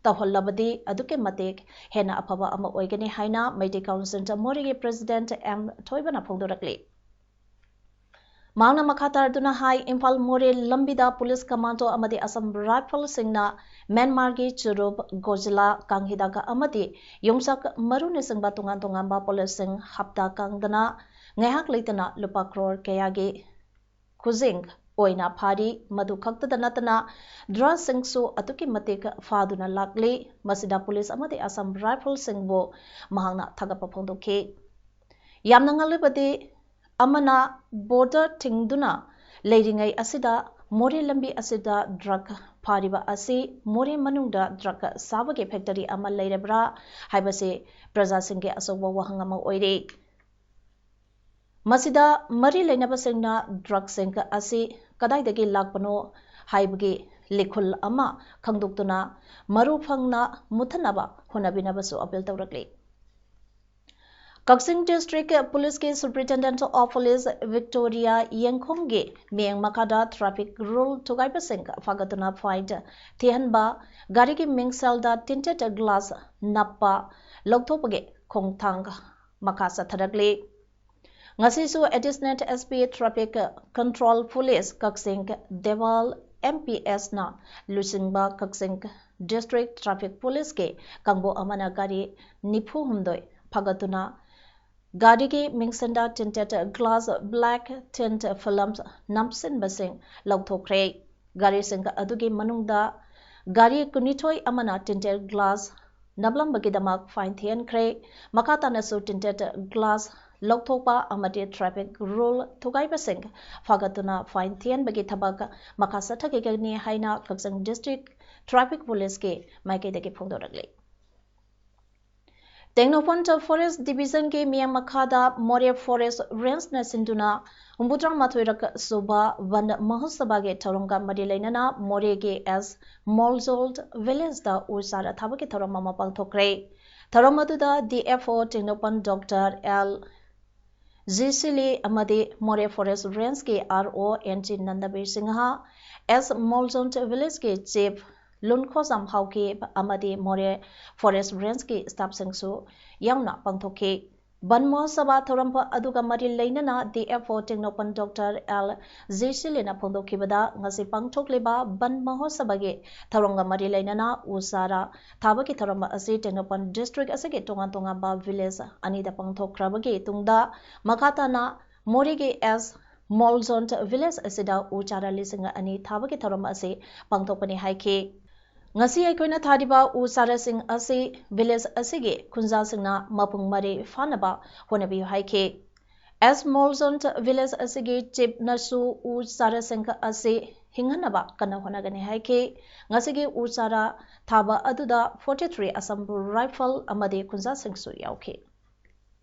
ꯇꯧꯍꯜꯂꯕꯗꯤ ꯑꯗꯨꯛꯀꯤ ꯃꯇꯤꯛ ꯍꯦꯟꯅ ꯑꯐꯕ ꯑꯃ ꯑꯣꯏꯒꯅꯤ ꯍꯥꯏꯅ ꯃꯩꯇꯩ ꯀꯥꯎꯟꯁꯤꯜ ꯃꯣꯔꯦꯒꯤ president ꯑꯦꯝ ꯊꯣꯏꯕꯅ ꯐꯣꯡꯗꯣꯔꯛꯂꯤ꯫ ꯃꯍꯥꯛꯅ ꯃꯈꯥ ꯇꯥꯔꯗꯨꯅ ꯍꯥꯏ, ꯏꯝꯐꯥꯜ ꯃꯣꯔꯦ ꯂꯝꯕꯤꯗ police commando ꯑꯃꯗꯤ Assam Riflesꯁꯤꯡꯅ ꯃ꯭ꯌꯥꯟꯃꯥꯔꯒꯤ ꯆꯨꯔꯨꯞ, ꯒꯣꯖꯤꯂꯥ, ꯀꯥꯡ ꯍꯤꯗꯥꯛ ꯑꯃꯗꯤ ꯌꯣꯡꯆꯥꯛ ꯃꯔꯨꯅꯆꯤꯡꯕ ꯇꯣꯉꯥꯟ ꯇꯣꯉꯥꯟꯕ ꯄꯣꯠꯂꯝꯁꯤꯡ ꯍꯞꯇꯥ ꯀꯥꯡꯗꯅ ꯉꯥꯏꯍꯥꯛ ꯂꯩꯇꯅ ꯂꯨꯄꯥ ꯀ꯭ꯔꯣꯔ ꯀꯌꯥꯒꯤ ꯈꯨꯖꯤꯡ ꯑꯣꯏꯅ ꯐꯥꯔꯤ꯫ ꯃꯗꯨ ꯈꯛꯇꯗ ꯅꯠꯇꯅ drugsꯁꯤꯡꯁꯨ ꯑꯗꯨꯛꯀꯤ ꯃꯇꯤꯛ ꯐꯥꯗꯨꯅ ꯂꯥꯛꯂꯤ꯫ ꯃꯁꯤꯗ police ꯑꯃꯗꯤ Assam Riflesꯁꯤꯡꯕꯨ ꯃꯍꯥꯛꯅ ꯊꯥꯒꯠꯄ ꯐꯣꯡꯗꯣꯛꯈꯤ꯫ ꯌꯥꯝꯅ ꯉꯜꯂꯕꯗꯤ ꯑꯃꯅ border ꯊꯤꯡꯗꯨꯅ ꯂꯩꯔꯤꯉꯩ ꯑꯁꯤꯗ ꯃꯣꯔꯦ ꯂꯝꯕꯤ ꯑꯁꯤꯗ drug ꯐꯥꯔꯤꯕ ꯑꯁꯤ ꯃꯣꯔꯦ ꯃꯅꯨꯡꯗ drug ꯁꯥꯕꯒꯤ factory ꯑꯃ ꯂꯩꯔꯕ꯭ꯔꯥ ꯍꯥꯏꯕꯁꯤ ꯄ꯭ꯔꯖꯥꯁꯤꯡꯒꯤ ꯑꯆꯧꯕ ꯋꯥꯍꯪ ꯑꯃ ꯑꯣꯏꯔꯤ꯫ ꯃꯁꯤꯗ ꯃꯔꯤ ꯂꯩꯅꯕꯁꯤꯡꯅ drugsꯁꯤꯡ ꯑꯁꯤ ꯀꯗꯥꯏꯗꯒꯤ ꯂꯥꯛꯄꯅꯣ ꯍꯥꯏꯕꯒꯤ ꯂꯤꯈꯨꯜ ꯑꯃ ꯈꯪꯗꯣꯛꯇꯨꯅ ꯃꯔꯨ ꯐꯪꯅ ꯃꯨꯠꯊꯠꯅꯕ ꯍꯣꯠꯅꯕꯤꯅꯕꯁꯨ appeal ꯇꯧꯔꯛꯂꯤ꯫ Kakching district policeꯀꯤ Superintendent of Police Victoria ꯌꯦꯡꯈꯣꯝꯒꯤ ꯃꯤꯠꯌꯦꯡ ꯃꯈꯥꯗ traffic rule ꯊꯨꯒꯥꯏꯕꯁꯤꯡ ꯐꯥꯒꯠꯇꯨꯅ fine ꯊꯤꯍꯟꯕ, ꯒꯥꯔꯤꯒꯤ ꯃꯤꯡꯁꯦꯜꯗ tinted glass ꯅꯞꯄ ꯂꯧꯊꯣꯛꯄꯒꯤ ꯈꯣꯡꯊꯥꯡ ꯃꯈꯥ ꯆꯠꯊꯔꯛꯂꯤ꯫ ꯉꯁꯤꯁꯨ Additional S P Traffic Control Police ꯀꯛꯆꯤꯡ ꯗꯦꯋꯥꯜ M P Sꯅ ꯂꯨꯆꯤꯡꯕ ꯀꯛꯆꯤꯡ district traffic policeꯀꯤ ꯀꯥꯡꯕꯨ ꯑꯃꯅ ꯒꯥꯔꯤ ꯅꯤꯐꯨ ꯍꯨꯝꯗꯣꯏ ꯐꯥꯒꯠꯇꯨꯅ ꯒꯥꯔꯤꯒꯤ ꯃꯤꯡꯁꯦꯜꯗ tinted glass, black tint film ꯅꯞꯁꯤꯟꯕꯁꯤꯡ ꯂꯧꯊꯣꯛꯈ꯭ꯔꯦ꯫ ꯒꯥꯔꯤꯁꯤꯡ ꯑꯗꯨꯒꯤ ꯃꯅꯨꯡꯗ ꯒꯥꯔꯤ ꯀꯨꯟꯅꯤꯊꯣꯏ ꯑꯃꯅ tinted glass ꯅꯞꯂꯝꯕꯒꯤꯗꯃꯛ fine ꯊꯤꯍꯟꯈ꯭ꯔꯦ꯫ ꯃꯈꯥ ꯇꯥꯅꯁꯨ tinted glass ꯂꯧꯊꯣꯛꯄ ꯑꯃꯗꯤ traffic rule ꯊꯨꯒꯥꯏꯕꯁꯤꯡ ꯐꯥꯒꯠꯇꯨꯅ fine ꯊꯤꯍꯟꯕꯒꯤ ꯊꯕꯛ ꯃꯈꯥ ꯆꯠꯊꯈꯤꯒꯅꯤ ꯍꯥꯏꯅ ꯀꯛꯆꯤꯡ district traffic policeꯀꯤ ꯃꯥꯏꯀꯩꯗꯒꯤ ꯐꯣꯡꯗꯣꯔꯛꯂꯤ꯫ ꯇꯦꯡꯅꯧꯄꯜ Forest Division ꯒꯤ ꯃꯤꯠꯌꯦꯡ ꯃꯈꯥꯗ ꯃꯣꯔꯦ Forest Range ꯅ ꯁꯤꯟꯗꯨꯅ ꯍꯨꯝꯐꯨꯇꯔꯥ ꯃꯥꯊꯣꯏꯔꯛ ꯁꯨꯕ ꯕꯟ ꯃꯍꯣꯠꯁꯕꯥꯒꯤ ꯊꯧꯔꯝꯒ ꯃꯔꯤ ꯂꯩꯅꯅ ꯃꯣꯔꯦꯒꯤ ꯑꯦꯁ ꯃꯣꯜꯖꯣꯜ Village ꯗ ꯎ ꯆꯥꯔꯥ ꯊꯥꯕꯒꯤ ꯊꯧꯔꯝ ꯑꯃ ꯄꯥꯡꯊꯣꯛꯈ꯭ꯔꯦ꯫ ꯊꯧꯔꯝ ꯑꯗꯨꯗ D F O Tengnoupal Doctor L ꯖꯤ ꯁꯤꯂꯤ ꯑꯃꯗꯤ ꯃꯣꯔꯦ Forest Range ꯀꯤ R O N G ꯅꯟꯗꯕꯤꯔ Singh, ꯑꯦꯁ ꯃꯣꯜꯖꯣꯟ Village ꯀꯤ Chief ꯂꯨꯟꯈꯣꯖꯥꯝ ꯍꯥꯎꯀꯤꯞ ꯑꯃꯗꯤ ꯃꯣꯔꯦ Forest Range ꯀꯤ staff ꯁꯤꯡꯁꯨ ꯌꯥꯎꯅ ꯄꯥꯡꯊꯣꯛꯈꯤ꯫ ꯕꯟ ꯃꯍꯣꯠꯁꯕꯥ ꯊꯧꯔꯝ ꯑꯗꯨꯒ ꯃꯔꯤ ꯂꯩꯅꯅ D F O Tengnoupal Doctor L ꯖꯤ ꯁꯤꯂꯤꯅ ꯐꯣꯡꯗꯣꯛꯈꯤꯕꯗ, ꯉꯁꯤ ꯄꯥꯡꯊꯣꯛꯂꯤꯕ ꯕꯟ ꯃꯍꯣꯠꯁꯕꯥꯒꯤ ꯊꯧꯔꯝꯒ ꯃꯔꯤ ꯂꯩꯅꯅ ꯎ ꯆꯥꯔꯥ ꯊꯥꯕꯒꯤ ꯊꯧꯔꯝ ꯑꯁꯤ ꯇꯦꯡꯅꯧꯄꯜ district ꯑꯁꯤꯒꯤ ꯇꯣꯉꯥꯟ ꯇꯣꯉꯥꯟꯕ village ꯑꯅꯤꯗ ꯄꯥꯡꯊꯣꯛꯈ꯭ꯔꯕꯒꯤ ꯇꯨꯡꯗ, ꯃꯈꯥ ꯇꯥꯅ ꯃꯣꯔꯦꯒꯤ ꯑꯦꯁ ꯃꯣꯜꯖꯣꯟ Village ꯑꯁꯤꯗ ꯎ ꯆꯥꯔꯥ ꯂꯤꯁꯤꯡ ꯑꯅꯤ ꯊꯥꯕꯒꯤ ꯊꯧꯔꯝ ꯑꯁꯤ ꯄꯥꯡꯊꯣꯛꯄꯅꯤ ꯍꯥꯏꯈꯤ꯫ ꯉꯁꯤ ꯑꯩꯈꯣꯏꯅ ꯊꯥꯔꯤꯕ ꯎ ꯆꯥꯔꯥꯁꯤꯡ ꯑꯁꯤ village ꯑꯁꯤꯒꯤ ꯈꯨꯟꯖꯥꯁꯤꯡꯅ ꯃꯄꯨꯡ ꯃꯔꯩ ꯐꯥꯅꯕ ꯍꯣꯠꯅꯕꯤꯌꯨ ꯍꯥꯏꯈꯤ꯫ ꯑꯦꯁ ꯃꯣꯜꯖꯣꯟ Village ꯑꯁꯤꯒꯤ Chief ꯅꯁꯨ ꯎ ꯆꯥꯔꯥꯁꯤꯡ ꯑꯁꯤ ꯍꯤꯡꯍꯟꯅꯕ ꯀꯟꯅ ꯍꯣꯠꯅꯒꯅꯤ ꯍꯥꯏꯈꯤ꯫ ꯉꯁꯤꯒꯤ ꯎ ꯆꯥꯔꯥ ꯊꯥꯕ ꯑꯗꯨꯗ forty three Assam Rifle ꯑꯃꯗꯤ ꯈꯨꯟꯖꯥꯁꯤꯡꯁꯨ ꯌꯥꯎꯈꯤ꯫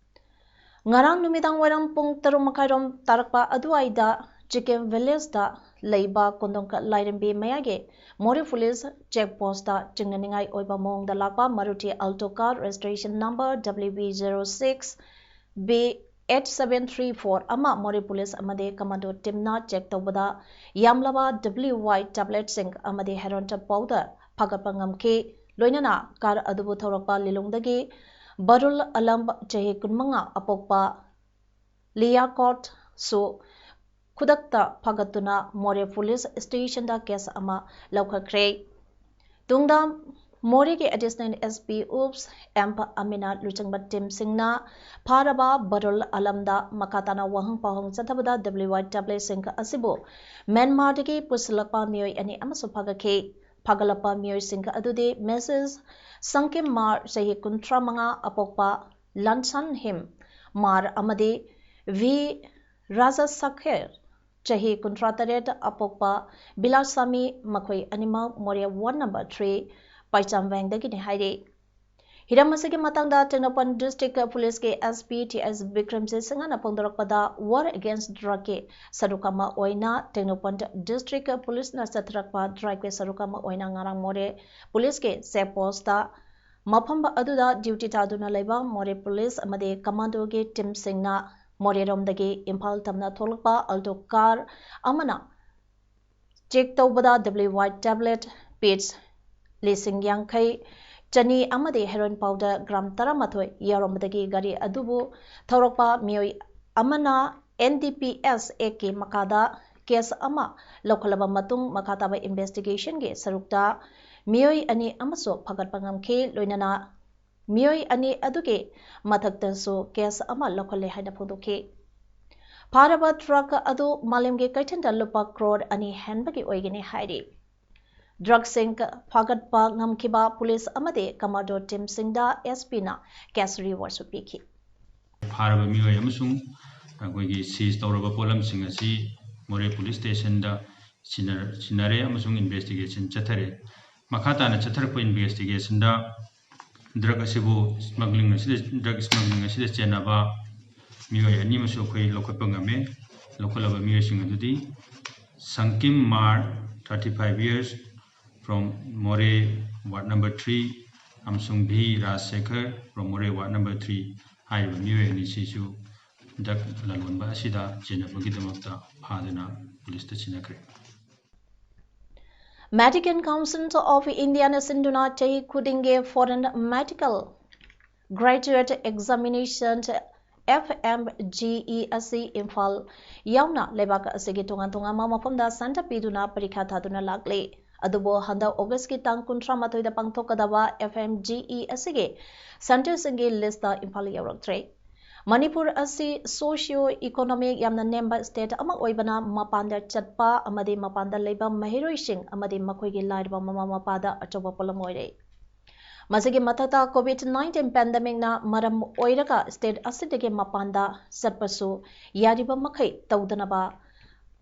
ꯉꯔꯥꯡ ꯅꯨꯃꯤꯗꯥꯡ ꯋꯥꯏꯔꯝ ꯄꯨꯡ ꯇꯔꯨꯛ ꯃꯈꯥꯏꯔꯣꯝ ꯇꯥꯔꯛꯄ ꯑꯗꯨꯋꯥꯏꯗ ꯆꯤꯀꯦꯝ Village ꯇ ꯂꯩꯕ ꯀꯣꯟꯗꯣꯡꯀ ꯂꯥꯏꯔꯦꯝꯕꯤ ꯃꯌꯥꯒꯤ ꯃꯣꯔꯦ Police Check Post ꯇ ꯆꯤꯡꯅꯅꯤꯡꯉꯥꯏ ꯑꯣꯏꯕ ꯃꯑꯣꯡꯗ ꯂꯥꯛꯄ Maruti Alto car registration number W B zero six B eight seven three four ꯑꯃ ꯃꯣꯔꯦ Police ꯑꯃꯗꯤ Commando team ꯅ check ꯇꯧꯕꯗ, ꯌꯥꯝꯂꯕ W Y tablet ꯁꯤꯡ ꯑꯃꯗꯤ heroin powder ꯐꯥꯒꯠꯄ ꯉꯝꯈꯤ꯫ ꯂꯣꯏꯅꯅ car ꯑꯗꯨꯕꯨ ꯊꯧꯔꯛꯄ ꯂꯤꯂꯣꯡꯗꯒꯤ ꯕꯔꯨꯜ ꯑꯂꯝ, ꯆꯍꯤ ꯀꯨꯟꯃꯉꯥ, ꯑꯄꯣꯛꯄ ꯂꯤꯌꯥꯀꯣꯠ ꯁꯨ ꯈꯨꯗꯛꯇ ꯐꯥꯒꯠꯇꯨꯅ ꯃꯣꯔꯦ Police Station ꯗ case ꯑꯃ ꯂꯧꯈꯠꯈ꯭ꯔꯦ꯫ ꯇꯨꯡꯗ ꯃꯣꯔꯦꯒꯤ Additional S P Ups M ꯑꯃꯤꯅ ꯂꯨꯆꯤꯡꯕ team ꯁꯤꯡꯅ ꯐꯥꯔꯕ ꯕꯔꯨꯜ ꯑꯂꯝꯗ ꯃꯈꯥ ꯇꯥꯅ ꯋꯥꯍꯪ ꯄꯥꯎꯍꯪ ꯆꯠꯊꯕꯗ, W Y tablet ꯁꯤꯡ ꯑꯁꯤꯕꯨ ꯃ꯭ꯌꯥꯟꯃꯥꯔꯗꯒꯤ ꯄꯨꯁꯤꯜꯂꯛꯄ ꯃꯤꯑꯣꯏ ꯑꯅꯤ ꯑꯃꯁꯨ ꯐꯥꯒꯠꯈꯤ꯫ ꯐꯥꯒꯠꯂꯛꯄ ꯃꯤꯑꯣꯏꯁꯤꯡ ꯑꯗꯨꯗꯤ Mrs ꯁꯪꯀꯤꯝ ꯃꯥꯔ, ꯆꯍꯤ ꯀꯨꯟꯊ꯭ꯔꯥ ꯃꯉꯥ, ꯑꯄꯣꯛꯄ ꯂꯟꯁꯟ ꯍꯤꯝ ꯃꯥꯔ ꯑꯃꯗꯤ V ꯔꯥꯖꯁꯥꯈꯦꯔ, ꯆꯍꯤ ꯀꯨꯟꯊ꯭ꯔꯥ ꯇꯔꯦꯠ, ꯑꯄꯣꯛꯄ ꯕꯤꯂꯥꯁꯥꯃꯤ, ꯃꯈꯣꯏ ꯑꯅꯤꯃꯛ ꯃꯣꯔꯦ ward number three ꯄꯥꯏꯆꯥꯝꯕꯦꯡꯗꯒꯤꯅꯤ ꯍꯥꯏꯔꯤ꯫ ꯍꯤꯔꯝ ꯑꯁꯤꯒꯤ ꯃꯇꯥꯡꯗ ꯇꯦꯡꯅꯧꯄꯜ ꯗꯤꯁꯇ꯭ꯔꯤꯛ ꯄꯨꯂꯤꯁꯀꯤ SP T S ꯕꯤꯀ꯭ꯔꯝꯖꯤꯠ ꯁꯤꯡꯍꯅ ꯐꯣꯡꯗꯣꯔꯛꯄꯗ, War Against Drugꯀꯤ ꯁꯔꯨꯛ ꯑꯃ ꯑꯣꯏꯅ ꯇꯦꯡꯅꯧꯄꯜ ꯗꯤꯁꯇ꯭ꯔꯤꯛ ꯄꯨꯂꯤꯁꯅ ꯆꯠꯊꯔꯛꯄ ꯗ꯭ꯔꯥꯏꯚꯀꯤ ꯁꯔꯨꯛ ꯑꯃ ꯑꯣꯏꯅ ꯉꯔꯥꯡ ꯃꯣꯔꯦ ꯄꯨꯂꯤꯁꯀꯤ ꯆꯦꯛ ꯄꯣꯁꯇ ꯃꯐꯝ ꯑꯗꯨꯗ ꯗ꯭ꯌꯨꯇꯤ ꯇꯥꯗꯨꯅ ꯂꯩꯕ ꯃꯣꯔꯦ ꯄꯨꯂꯤꯁ ꯑꯃꯗꯤ ꯀꯃꯥꯟꯗꯣꯒꯤ ꯇꯤꯝꯁꯤꯡꯅ ꯃꯣꯔꯦꯔꯣꯝꯗꯒꯤ ꯏꯝꯐꯥꯜ ꯇꯝꯅ ꯊꯣꯛꯂꯛꯄ ꯑꯜꯇꯣ ꯀꯥꯔ ꯑꯃꯅ ꯆꯦꯛ ꯇꯧꯕꯗ W Y tablet piece ꯂꯤꯁꯤꯡ ꯌꯥꯡꯈꯩ, ꯆꯅꯤ ꯑꯃꯗꯤ heroin powder gram ꯇꯔꯥꯃꯥꯊꯣꯏ ꯌꯥꯎꯔꯝꯕꯗꯒꯤ ꯒꯥꯔꯤ ꯑꯗꯨꯕꯨ ꯊꯧꯔꯛꯄ ꯃꯤꯑꯣꯏ ꯑꯃꯅ N D P S Actꯀꯤ ꯃꯈꯥꯗ ꯀꯦꯁ ꯑꯃ ꯂꯧꯈꯠꯂꯕ ꯃꯇꯨꯡ, ꯃꯈꯥ ꯇꯥꯕ investigationꯒꯤ ꯁꯔꯨꯛꯇ ꯃꯤꯑꯣꯏ ꯑꯅꯤ ꯑꯃꯁꯨ ꯐꯥꯒꯠꯄ ꯉꯝꯈꯤ꯫ ꯂꯣꯏꯅꯅ ꯃꯤꯑꯣꯏ ꯑꯅꯤ ꯑꯗꯨꯒꯤ ꯃꯊꯛꯇꯁꯨ ꯀꯦꯁ ꯑꯃ ꯂꯧꯈꯠꯂꯦ ꯍꯥꯏꯅ ꯐꯣꯡꯗꯣꯛꯈꯤ꯫ ꯐꯥꯔꯕ ꯗ꯭ꯔꯒ ꯑꯗꯨ ꯃꯥꯂꯦꯝꯒꯤ ꯀꯩꯊꯦꯜꯗ ꯂꯨꯄꯥ ꯀ꯭ꯔꯣꯔ ꯑꯅꯤ ꯍꯦꯟꯕꯒꯤ ꯑꯣꯏꯒꯅꯤ ꯍꯥꯏꯔꯤ꯫ ꯗ꯭ꯔꯒꯁꯤꯡ ꯐꯥꯒꯠꯄ ꯉꯝꯈꯤꯕ ꯄꯨꯂꯤꯁ ꯑꯃꯗꯤ ꯀꯃꯥꯟꯗꯣ ꯇꯤꯝꯁꯤꯡꯗ SPꯅ cash rewardꯁꯨ ꯄꯤꯈꯤ꯫ ꯐꯥꯔꯕ ꯃꯤꯑꯣꯏ ꯑꯃꯁꯨꯡ ꯑꯩꯈꯣꯏꯒꯤ ꯁꯤꯖ ꯇꯧꯔꯕ ꯄꯣꯠꯂꯝꯁꯤꯡ ꯑꯁꯤ ꯃꯣꯔꯦ ꯄꯨꯂꯤꯁ ꯁ꯭ꯇꯦꯁꯟꯗ ꯁꯤꯟꯅꯔ-, ꯁꯤꯟꯅꯔꯦ ꯑꯃꯁꯨꯡ investigation ꯆꯠꯊꯔꯦ꯫ ꯃꯈꯥ ꯇꯥꯅ ꯆꯠꯊꯔꯛꯄ investigationꯗ ꯗ꯭ꯔꯒ ꯑꯁꯤꯕꯨ smuggling ꯑꯁꯤꯗ, ꯗ꯭ꯔꯒ smuggling ꯑꯁꯤꯗ ꯆꯦꯟꯅꯕ ꯃꯤꯑꯣꯏ ꯑꯅꯤ ꯑꯃꯁꯨ ꯑꯩꯈꯣꯏ ꯂꯧꯈꯠꯄ ꯉꯝꯃꯦ꯫ ꯂꯧꯈꯠꯂꯕ ꯃꯤꯑꯣꯏꯁꯤꯡ ꯑꯗꯨꯗꯤ ꯁꯪꯀꯤꯝ ꯃꯥꯔ, thirty five years, from ꯃꯣꯔꯦ, ward number three, ꯑꯃꯁꯨꯡ ꯚꯤ ꯔꯥꯖꯁꯦꯈꯔ, from ꯃꯣꯔꯦ, ward number three, ꯍꯥꯏꯔꯤꯕ ꯃꯤꯑꯣꯏ ꯑꯅꯤꯁꯤꯁꯨ ꯗ꯭ꯔꯒ ꯂꯂꯣꯟꯕ ꯑꯁꯤꯗ ꯆꯦꯟꯅꯕꯒꯤꯗꯃꯛꯇ ꯐꯥꯗꯨꯅ ꯄꯨꯂꯤꯁꯇ ꯁꯤꯟꯅꯈ꯭ꯔꯦ꯫ Medical Council of Indiaꯅ ꯁꯤꯟꯗꯨꯅ ꯆꯍꯤ ꯈꯨꯗꯤꯡꯒꯤ Foreign Medical Graduate Examination, FMGE, ꯑꯁꯤ ꯏꯝꯐꯥꯜ ꯌꯥꯎꯅ ꯂꯩꯕꯥꯛ ꯑꯁꯤꯒꯤ ꯇꯣꯉꯥꯟ ꯇꯣꯉꯥꯟꯕ ꯃꯐꯝꯗ center ꯄꯤꯗꯨꯅ ꯄꯔꯤꯈꯥ ꯊꯥꯗꯨꯅ ꯂꯥꯛꯂꯤ꯫ ꯑꯗꯨꯕꯨ ꯍꯟꯗꯛ Augustꯀꯤ ꯇꯥꯡ ꯀꯨꯟꯊ꯭ꯔꯥ ꯃꯥꯊꯣꯏꯗ ꯄꯥꯡꯊꯣꯛꯀꯗꯕ FMGE ꯑꯁꯤꯒꯤ centerꯁꯤꯡꯒꯤ listꯇ ꯏꯝꯐꯥꯜ ꯌꯧꯔꯛꯇ꯭ꯔꯦ꯫ ꯃꯅꯤꯄꯨꯔ ꯑꯁꯤ socio economic ꯌꯥꯝꯅ ꯅꯦꯝꯕ state ꯑꯃ ꯑꯣꯏꯕꯅ, ꯃꯄꯥꯟꯗ ꯆꯠꯄ ꯑꯃꯗꯤ ꯃꯄꯥꯟꯗ ꯂꯩꯕ ꯃꯍꯩꯔꯣꯏꯁꯤꯡ ꯑꯃꯗꯤ ꯃꯈꯣꯏꯒꯤ ꯂꯥꯏꯔꯕ ꯃꯃꯥ ꯃꯄꯥꯗ ꯑꯆꯧꯕ ꯄꯣꯠꯂꯝ ꯑꯣꯏꯔꯦ꯫ ꯃꯁꯤꯒꯤ ꯃꯊꯛꯇ COVID nineteen pandemicꯅ ꯃꯔꯝ ꯑꯣꯏꯔꯒ state ꯑꯁꯤꯗꯒꯤ ꯃꯄꯥꯟꯗ ꯆꯠꯄꯁꯨ ꯌꯥꯔꯤꯕ ꯃꯈꯩ ꯇꯧꯗꯅꯕ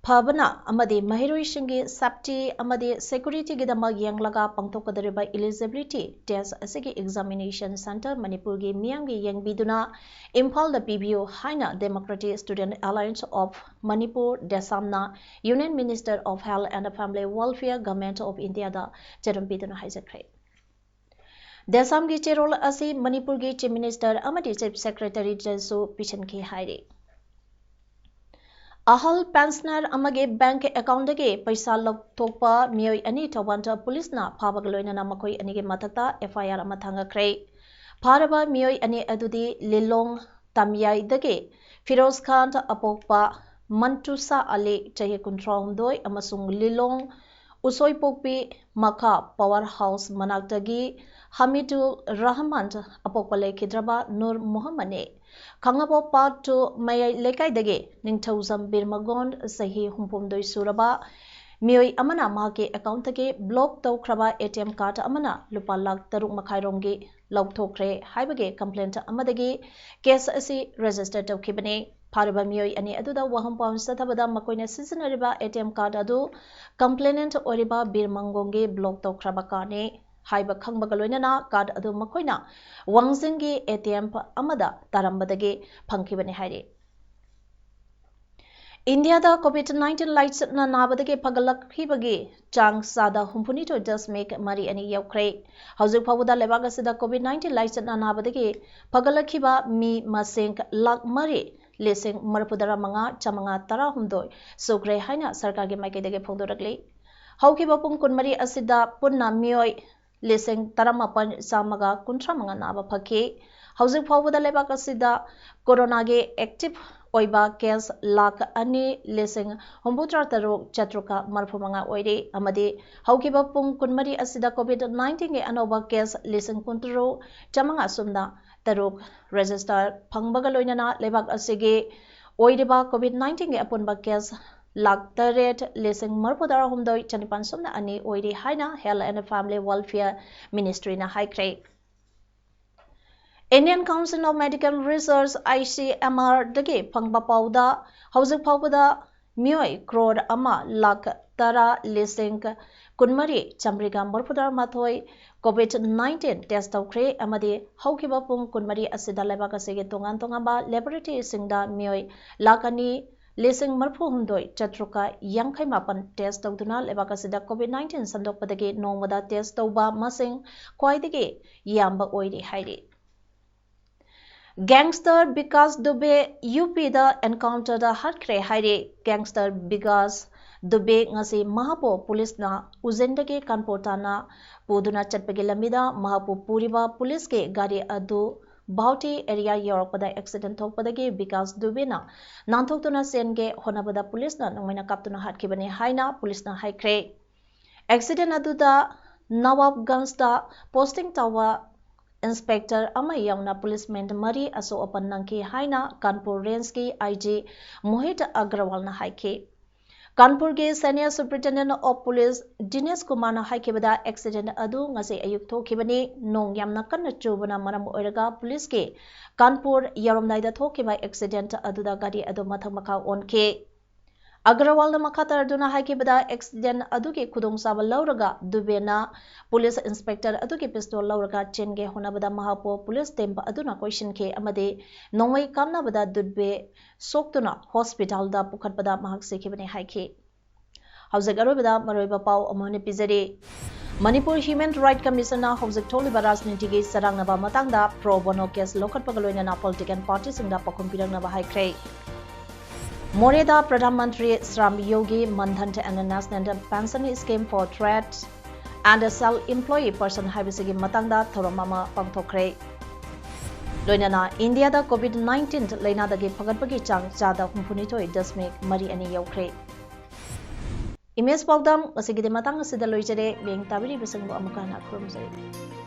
ꯐꯕꯅ ꯑꯃꯗꯤ ꯃꯍꯩꯔꯣꯏꯁꯤꯡꯒꯤ safety ꯑꯃꯗꯤ security ꯒꯤꯗꯃꯛ ꯌꯦꯡꯂꯒ ꯄꯥꯡꯊꯣꯛꯀꯗꯧꯔꯤꯕ eligibility test ꯑꯁꯤꯒꯤ examination centre ꯃꯅꯤꯄꯨꯔꯒꯤ ꯃꯤꯌꯥꯝꯒꯤ ꯌꯦꯡꯕꯤꯗꯨꯅ ꯏꯝꯐꯥꯜꯗ ꯄꯤꯕꯤꯌꯨ ꯍꯥꯏꯅ Democratic Student Alliance of Manipur, DESAM ꯅ Union Minister of Health and Family Welfare, Government of India ꯗ ꯆꯦꯔꯝ ꯄꯤꯗꯨꯅ ꯍꯥꯏꯖꯈ꯭ꯔꯦ꯫ DESAM ꯒꯤ ꯆꯦꯔꯣꯜ ꯑꯁꯤ ꯃꯅꯤꯄꯨꯔꯒꯤ Chief Minister ꯑꯃꯗꯤ Chief Secretary ꯗꯁꯨ ꯄꯤꯁꯤꯟꯈꯤ ꯍꯥꯏꯔꯤ꯫ ꯑꯍꯜ pensioner ꯑꯃꯒꯤ bank account ꯗꯒꯤ ꯄꯩꯁꯥ ꯂꯧꯊꯣꯛꯄ ꯃꯤꯑꯣꯏ ꯑꯅꯤ ꯊꯧꯕꯥꯜ police ꯅ ꯐꯥꯕꯒ ꯂꯣꯏꯅꯅ ꯃꯈꯣꯏ ꯑꯅꯤꯒꯤ ꯃꯊꯛꯇ F I R ꯑꯃ ꯊꯥꯡꯒꯠꯈ꯭ꯔꯦ꯫ ꯐꯥꯔꯕ ꯃꯤꯑꯣꯏ ꯑꯅꯤ ꯑꯗꯨꯗꯤ ꯂꯤꯂꯣꯡ ꯇꯥꯃꯤꯌꯥꯏꯗꯒꯤ ꯐꯤꯔꯣꯖ ꯈꯥꯟ ꯑꯄꯣꯛꯄ ꯃꯟꯇꯨꯁꯥ ꯑꯂꯤ, ꯆꯍꯤ ꯀꯨꯟꯊ꯭ꯔꯥꯍꯨꯝꯗꯣꯏ, ꯑꯃꯁꯨꯡ ꯂꯤꯂꯣꯡ ꯎꯁꯣꯏꯄꯣꯛꯄꯤ ꯃꯈꯥ power house ꯃꯅꯥꯛꯇꯒꯤ ꯍꯃꯤꯗꯨꯜ ꯔꯍꯃꯟ ꯑꯄꯣꯛꯄ ꯂꯩꯈꯤꯗ꯭ꯔꯕ ꯅꯨꯔ ꯃꯨꯍꯝꯃꯗꯅꯤ꯫ ꯈꯥꯡꯉꯕꯣꯛ Part two ꯃꯌꯥꯏ ꯂꯩꯀꯥꯏꯗꯒꯤ ꯅꯤꯡꯊꯧꯖꯝ ꯕꯤꯔꯃꯒꯣꯟ, ꯆꯍꯤ ꯍꯨꯝꯐꯨꯍꯨꯝꯗꯣꯏ ꯁꯨꯔꯕ ꯃꯤꯑꯣꯏ ꯑꯃꯅ ꯃꯍꯥꯛꯀꯤ account ꯇꯒꯤ block ꯇꯧꯈ꯭ꯔꯕ A T M card ꯑꯃꯅ ꯂꯨꯄꯥ ꯂꯥꯈ ꯇꯔꯨꯛ ꯃꯈꯥꯏ ꯔꯣꯝꯒꯤ ꯂꯧꯊꯣꯛꯈ꯭ꯔꯦ ꯍꯥꯏꯕꯒꯤ complaint ꯑꯃꯗꯒꯤ case ꯑꯁꯤ register ꯇꯧꯈꯤꯕꯅꯤ꯫ ꯐꯥꯔꯤꯕ ꯃꯤꯑꯣꯏ ꯑꯅꯤ ꯑꯗꯨꯗ ꯋꯥꯍꯪ ꯄꯥꯎ ꯆꯠꯊꯕꯗ ꯃꯈꯣꯏꯅ ꯁꯤꯖꯤꯟꯅꯔꯤꯕ A T M card ꯑꯗꯨ complainant ꯑꯣꯏꯔꯤꯕ ꯕꯤꯔ ꯃꯪꯒꯣꯡꯒꯤ block ꯇꯧꯈ꯭ꯔꯕ card ꯅꯤ ꯍꯥꯏꯕ ꯈꯪꯕꯒ ꯂꯣꯏꯅꯅ card ꯑꯗꯨ ꯃꯈꯣꯏꯅ ꯋꯥꯡꯖꯤꯡꯒꯤ A T M ꯑꯃꯗ ꯇꯥꯔꯝꯕꯗꯒꯤ ꯐꯪꯈꯤꯕꯅꯤ ꯍꯥꯏꯔꯤ꯫ ꯏꯟꯗꯤꯌꯥꯗ COVID nineteen ꯂꯥꯏꯆꯠꯅ ꯅꯥꯕꯗꯒꯤ ꯐꯒꯠꯂꯛꯈꯤꯕꯒꯤ ꯆꯥꯡ ꯆꯥꯗ ꯍꯨꯝꯐꯨꯅꯤꯊꯣꯏ ꯗꯁꯃꯤꯛ ꯃꯔꯤ ꯑꯅꯤ ꯌꯧꯈ꯭ꯔꯦ꯫ ꯍꯧꯖꯤꯛ ꯐꯥꯎꯕꯗ ꯂꯩꯕꯥꯛ ꯑꯁꯤꯗ COVID nineteen ꯂꯥꯏꯆꯠꯅ ꯅꯥꯕꯗꯒꯤ ꯐꯒꯠꯂꯛꯈꯤꯕ ꯃꯤ ꯃꯁꯤꯡ ꯂꯥꯈ ꯃꯔꯤ ꯂꯤꯁꯤꯡ ꯃꯔꯤꯐꯨꯇꯔꯥ ꯃꯉꯥ ꯆꯥꯃꯉꯥ ꯇꯔꯥꯍꯨꯝꯗꯣꯏ ꯁꯨꯈ꯭ꯔꯦ ꯍꯥꯏꯅ ꯁꯔꯀꯥꯔꯒꯤ ꯃꯥꯏꯀꯩꯗꯒꯤ ꯐꯣꯡꯗꯣꯔꯛꯂꯤ꯫ ꯍꯧꯈꯤꯕ ꯄꯨꯡ ꯀꯨꯟꯃꯔꯤ ꯑꯁꯤꯗ ꯄꯨꯟꯅ ꯃꯤꯑꯣꯏ ꯂꯤꯁꯤꯡ ꯇꯔꯥꯃꯥꯄꯜ ꯆꯥꯝꯃꯒ ꯀꯨꯟꯊ꯭ꯔꯥ ꯃꯉꯥ ꯅꯥꯕ ꯐꯈꯤ꯫ ꯍꯧꯖꯤꯛ ꯐꯥꯎꯕꯗ ꯂꯩꯕꯥꯛ ꯑꯁꯤꯗ ꯀꯣꯔꯣꯅꯥꯒꯤ active ꯑꯣꯏꯕ case ꯂꯥꯈ ꯑꯅꯤ ꯂꯤꯁꯤꯡ ꯍꯨꯝꯐꯨꯇꯔꯥ ꯇꯔꯨꯛ ꯆꯥꯇ꯭ꯔꯨꯛꯀ ꯃꯔꯤꯐꯨ ꯃꯉꯥ ꯑꯣꯏꯔꯤ ꯑꯃꯗꯤ ꯍꯧꯈꯤꯕ ꯄꯨꯡ ꯀꯨꯟꯃꯔꯤ ꯑꯁꯤꯗ COVID nineteen ꯒꯤ ꯑꯅꯧꯕ case ꯂꯤꯁꯤꯡ ꯀꯨꯟꯇꯔꯨꯛ ꯆꯥꯃꯉꯥ ꯁꯨꯞꯅ ꯇꯔꯨꯛ register ꯐꯪꯕꯒ ꯂꯣꯏꯅꯅ ꯂꯩꯕꯥꯛ ꯑꯁꯤꯒꯤ ꯑꯣꯏꯔꯤꯕ COVID nineteen ꯒꯤ ꯑꯄꯨꯟꯕ case ꯂꯥꯈ ꯇꯔꯦꯠ ꯂꯤꯁꯤꯡ ꯃꯔꯤꯐꯨꯇꯔꯥꯍꯨꯝꯗꯣꯏ ꯆꯅꯤꯄꯥꯟ ꯁꯨꯞꯅ ꯑꯅꯤ ꯑꯣꯏꯔꯤ ꯍꯥꯏꯅ Health and Family Welfare Ministry ꯅ ꯍꯥꯏꯈ꯭ꯔꯦ꯫ Indian Council of Medical Research, I C M R ꯗꯒꯤ ꯐꯪꯕ ꯄꯥꯎꯗ ꯍꯧꯖꯤꯛ ꯐꯥꯎꯕꯗ ꯃꯤꯑꯣꯏ ꯀ꯭ꯔꯣꯔ ꯑꯃ ꯂꯥꯈ ꯇꯔꯥ ꯂꯤꯁꯤꯡ ꯀꯨꯟꯃꯔꯤ ꯆꯥꯃꯔꯤꯒ ꯃꯔꯤꯐꯨꯇꯔꯥ ꯃꯥꯊꯣꯏ COVID nineteen test ꯇꯧꯈ꯭ꯔꯦ ꯑꯃꯗꯤ ꯍꯧꯈꯤꯕ ꯄꯨꯡ ꯀꯨꯟꯃꯔꯤ ꯑꯁꯤꯗ ꯂꯩꯕꯥꯛ ꯑꯁꯤꯒꯤ ꯇꯣꯉꯥꯟ ꯇꯣꯉꯥꯟꯕ laboratoryꯁꯤꯡꯗ ꯃꯤꯑꯣꯏ ꯂꯥꯈ ꯑꯅꯤ ꯂꯤꯁꯤꯡ ꯃꯔꯤꯐꯨ ꯍꯨꯝꯗꯣꯏ ꯆꯥꯇ꯭ꯔꯨꯛꯀ ꯌꯥꯡꯈꯩ ꯃꯥꯄꯟ test ꯇꯧꯗꯨꯅ ꯂꯩꯕꯥꯛ ꯑꯁꯤꯗ COVID nineteen ꯁꯟꯗꯣꯛꯄꯗꯒꯤ ꯅꯣꯡꯃꯗ test ꯇꯧꯕ ꯃꯁꯤꯡ ꯈ꯭ꯋꯥꯏꯗꯒꯤ ꯌꯥꯝꯕ ꯑꯣꯏꯔꯤ ꯍꯥꯏꯔꯤ꯫ Gangster ꯕꯤꯀꯥꯁ ꯗꯨꯕꯦ UPꯗ encounterꯗ ꯍꯥꯠꯈ꯭ꯔꯦ ꯍꯥꯏꯔꯤ꯫ Gangster ꯕꯤꯀꯥꯁ ꯗꯨꯕꯦ ꯉꯁꯤ ꯃꯍꯥꯛꯄꯨ ꯄꯨꯂꯤꯁꯅ ꯎꯖꯦꯟꯗꯒꯤ ꯀꯥꯟꯄꯨꯔ ꯇꯥꯟꯅ ꯄꯨꯗꯨꯅ ꯆꯠꯄꯒꯤ ꯂꯝꯕꯤꯗ ꯃꯍꯥꯛꯄꯨ ꯄꯨꯔꯤꯕ ꯄꯨꯂꯤꯁꯀꯤ ꯒꯥꯔꯤ ꯑꯗꯨ ꯚꯥꯎꯇꯤ area ꯌꯧꯔꯛꯄꯗ accident ꯊꯣꯛꯄꯗꯒꯤ ꯕꯤꯀꯥꯁ ꯗꯨꯕꯦꯅ ꯅꯥꯟꯊꯣꯛꯇꯨꯅ ꯆꯦꯟꯒꯦ ꯍꯣꯠꯅꯕꯗ ꯄꯨꯂꯤꯁꯅ ꯅꯣꯡꯃꯩꯅ ꯀꯥꯞꯇꯨꯅ ꯍꯥꯠꯈꯤꯕꯅꯤ ꯍꯥꯏꯅ ꯄꯨꯂꯤꯁꯅ ꯍꯥꯏꯈ꯭ꯔꯦ꯫ Accident ꯑꯗꯨꯗ ꯅꯋꯥꯕꯒꯟꯖꯇ posting ꯇꯧꯕ inspector ꯑꯃ ꯌꯥꯎꯅ policemen ꯃꯔꯤ ꯑꯁꯣꯛ ꯑꯄꯟ ꯅꯪꯈꯤ ꯍꯥꯏꯅ ꯀꯥꯟꯄꯨꯔ rangeꯀꯤ IG ꯃꯣꯍꯤꯠ ꯑꯒ꯭ꯔꯋꯥꯜꯅ ꯍꯥꯏꯈꯤ꯫ ꯀꯥꯟꯄꯨꯔꯒꯤ senior superintendent of police ꯗꯤꯅꯦꯁ ꯀꯨꯃꯥꯔꯅ ꯍꯥꯏꯈꯤꯕꯗ, accident ꯑꯗꯨ ꯉꯁꯤ ꯑꯌꯨꯛ ꯊꯣꯛꯈꯤꯕꯅꯤ꯫ ꯅꯣꯡ ꯌꯥꯝꯅ ꯀꯟꯅ ꯆꯨꯕꯅ ꯃꯔꯝ ꯑꯣꯏꯔꯒ ꯄꯨꯂꯤꯁꯀꯤ ꯀꯥꯟꯄꯨꯔ ꯌꯧꯔꯝꯗꯥꯏꯗ ꯊꯣꯛꯈꯤꯕ accident ꯑꯗꯨꯗ ꯒꯥꯔꯤ ꯑꯗꯨ ꯃꯊꯛ ꯃꯈꯥ ꯑꯣꯟꯈꯤ꯫ ꯑꯒ꯭ꯔꯋꯥꯜꯅ ꯃꯈꯥ ꯇꯥꯔꯗꯨꯅ ꯍꯥꯏꯈꯤꯕꯗ, accident ꯑꯗꯨꯒꯤ ꯈꯨꯗꯣꯡꯆꯥꯕ ꯂꯧꯔꯒ ꯗꯨꯕꯦꯅ police inspector ꯑꯗꯨꯒꯤ pistol ꯂꯧꯔꯒ ꯆꯦꯟꯒꯦ ꯍꯣꯠꯅꯕꯗ ꯃꯍꯥꯛꯄꯨ police team ꯑꯗꯨꯅ ꯀꯣꯏꯁꯤꯟꯈꯤ ꯑꯃꯗꯤ ꯅꯣꯡꯃꯩ ꯀꯥꯞꯅꯕꯗ ꯗꯨꯕꯦ ꯁꯣꯛꯇꯨꯅ hospitalꯗ ꯄꯨꯈꯠꯄꯗ ꯃꯍꯥꯛ ꯁꯤꯈꯤꯕꯅꯤ ꯍꯥꯏꯈꯤ꯫ ꯍꯧꯖꯤꯛ ꯑꯔꯣꯏꯕꯗ ꯃꯔꯨꯑꯣꯏꯕ ꯄꯥꯎ ꯑꯃ ꯑꯣꯏꯅ ꯄꯤꯖꯔꯤ꯫ ꯃꯅꯤꯄꯨꯔ Human Right Commissionꯅ ꯍꯧꯖꯤꯛ ꯊꯣꯛꯂꯤꯕ ꯔꯥꯖꯅꯤꯇꯤꯒꯤ ꯆꯔꯥꯡꯅꯕ ꯃꯇꯥꯡꯗ pro bono case ꯂꯧꯈꯠꯄꯒ ꯂꯣꯏꯅꯅ political partyꯁꯤꯡꯗ ꯄꯥꯎꯈꯨꯝ ꯄꯤꯔꯛꯅꯕ ꯍꯥꯏꯈ꯭ꯔꯦ꯫ ꯃꯣꯔꯦꯗ Pradhan Mantri Shram Yogi Mandhan and National Pension Scheme for Trade and Self Employed Person ꯍꯥꯏꯕꯁꯤꯒꯤ ꯃꯇꯥꯡꯗ ꯊꯧꯔꯝ ꯑꯃ ꯄꯥꯡꯊꯣꯛꯈ꯭ꯔꯦ꯫ ꯂꯣꯏꯅꯅ ꯏꯟꯗꯤꯌꯥꯗ COVID nineteen ꯂꯥꯏꯅꯥꯗꯒꯤ ꯐꯒꯠꯄꯒꯤ ꯆꯥꯡ ꯆꯥꯗ ꯍꯨꯝꯐꯨꯅꯤꯊꯣꯏ ꯗꯁꯃꯤꯛ ꯃꯔꯤ ꯑꯅꯤ ꯌꯧꯈ꯭ꯔꯦ꯫ Image ꯄꯥꯎꯗꯝ ꯉꯁꯤꯒꯤꯗꯤ ꯃꯇꯥꯡ ꯑꯁꯤꯗ ꯂꯣꯏꯖꯔꯦ꯫ ꯃꯤꯌꯦꯡ ꯇꯥꯕꯤꯔꯤꯕꯁꯤꯡꯕꯨ ꯑꯃꯨꯛꯀ ꯍꯟꯅ ꯈꯨꯔꯨꯝꯖꯔꯤ꯫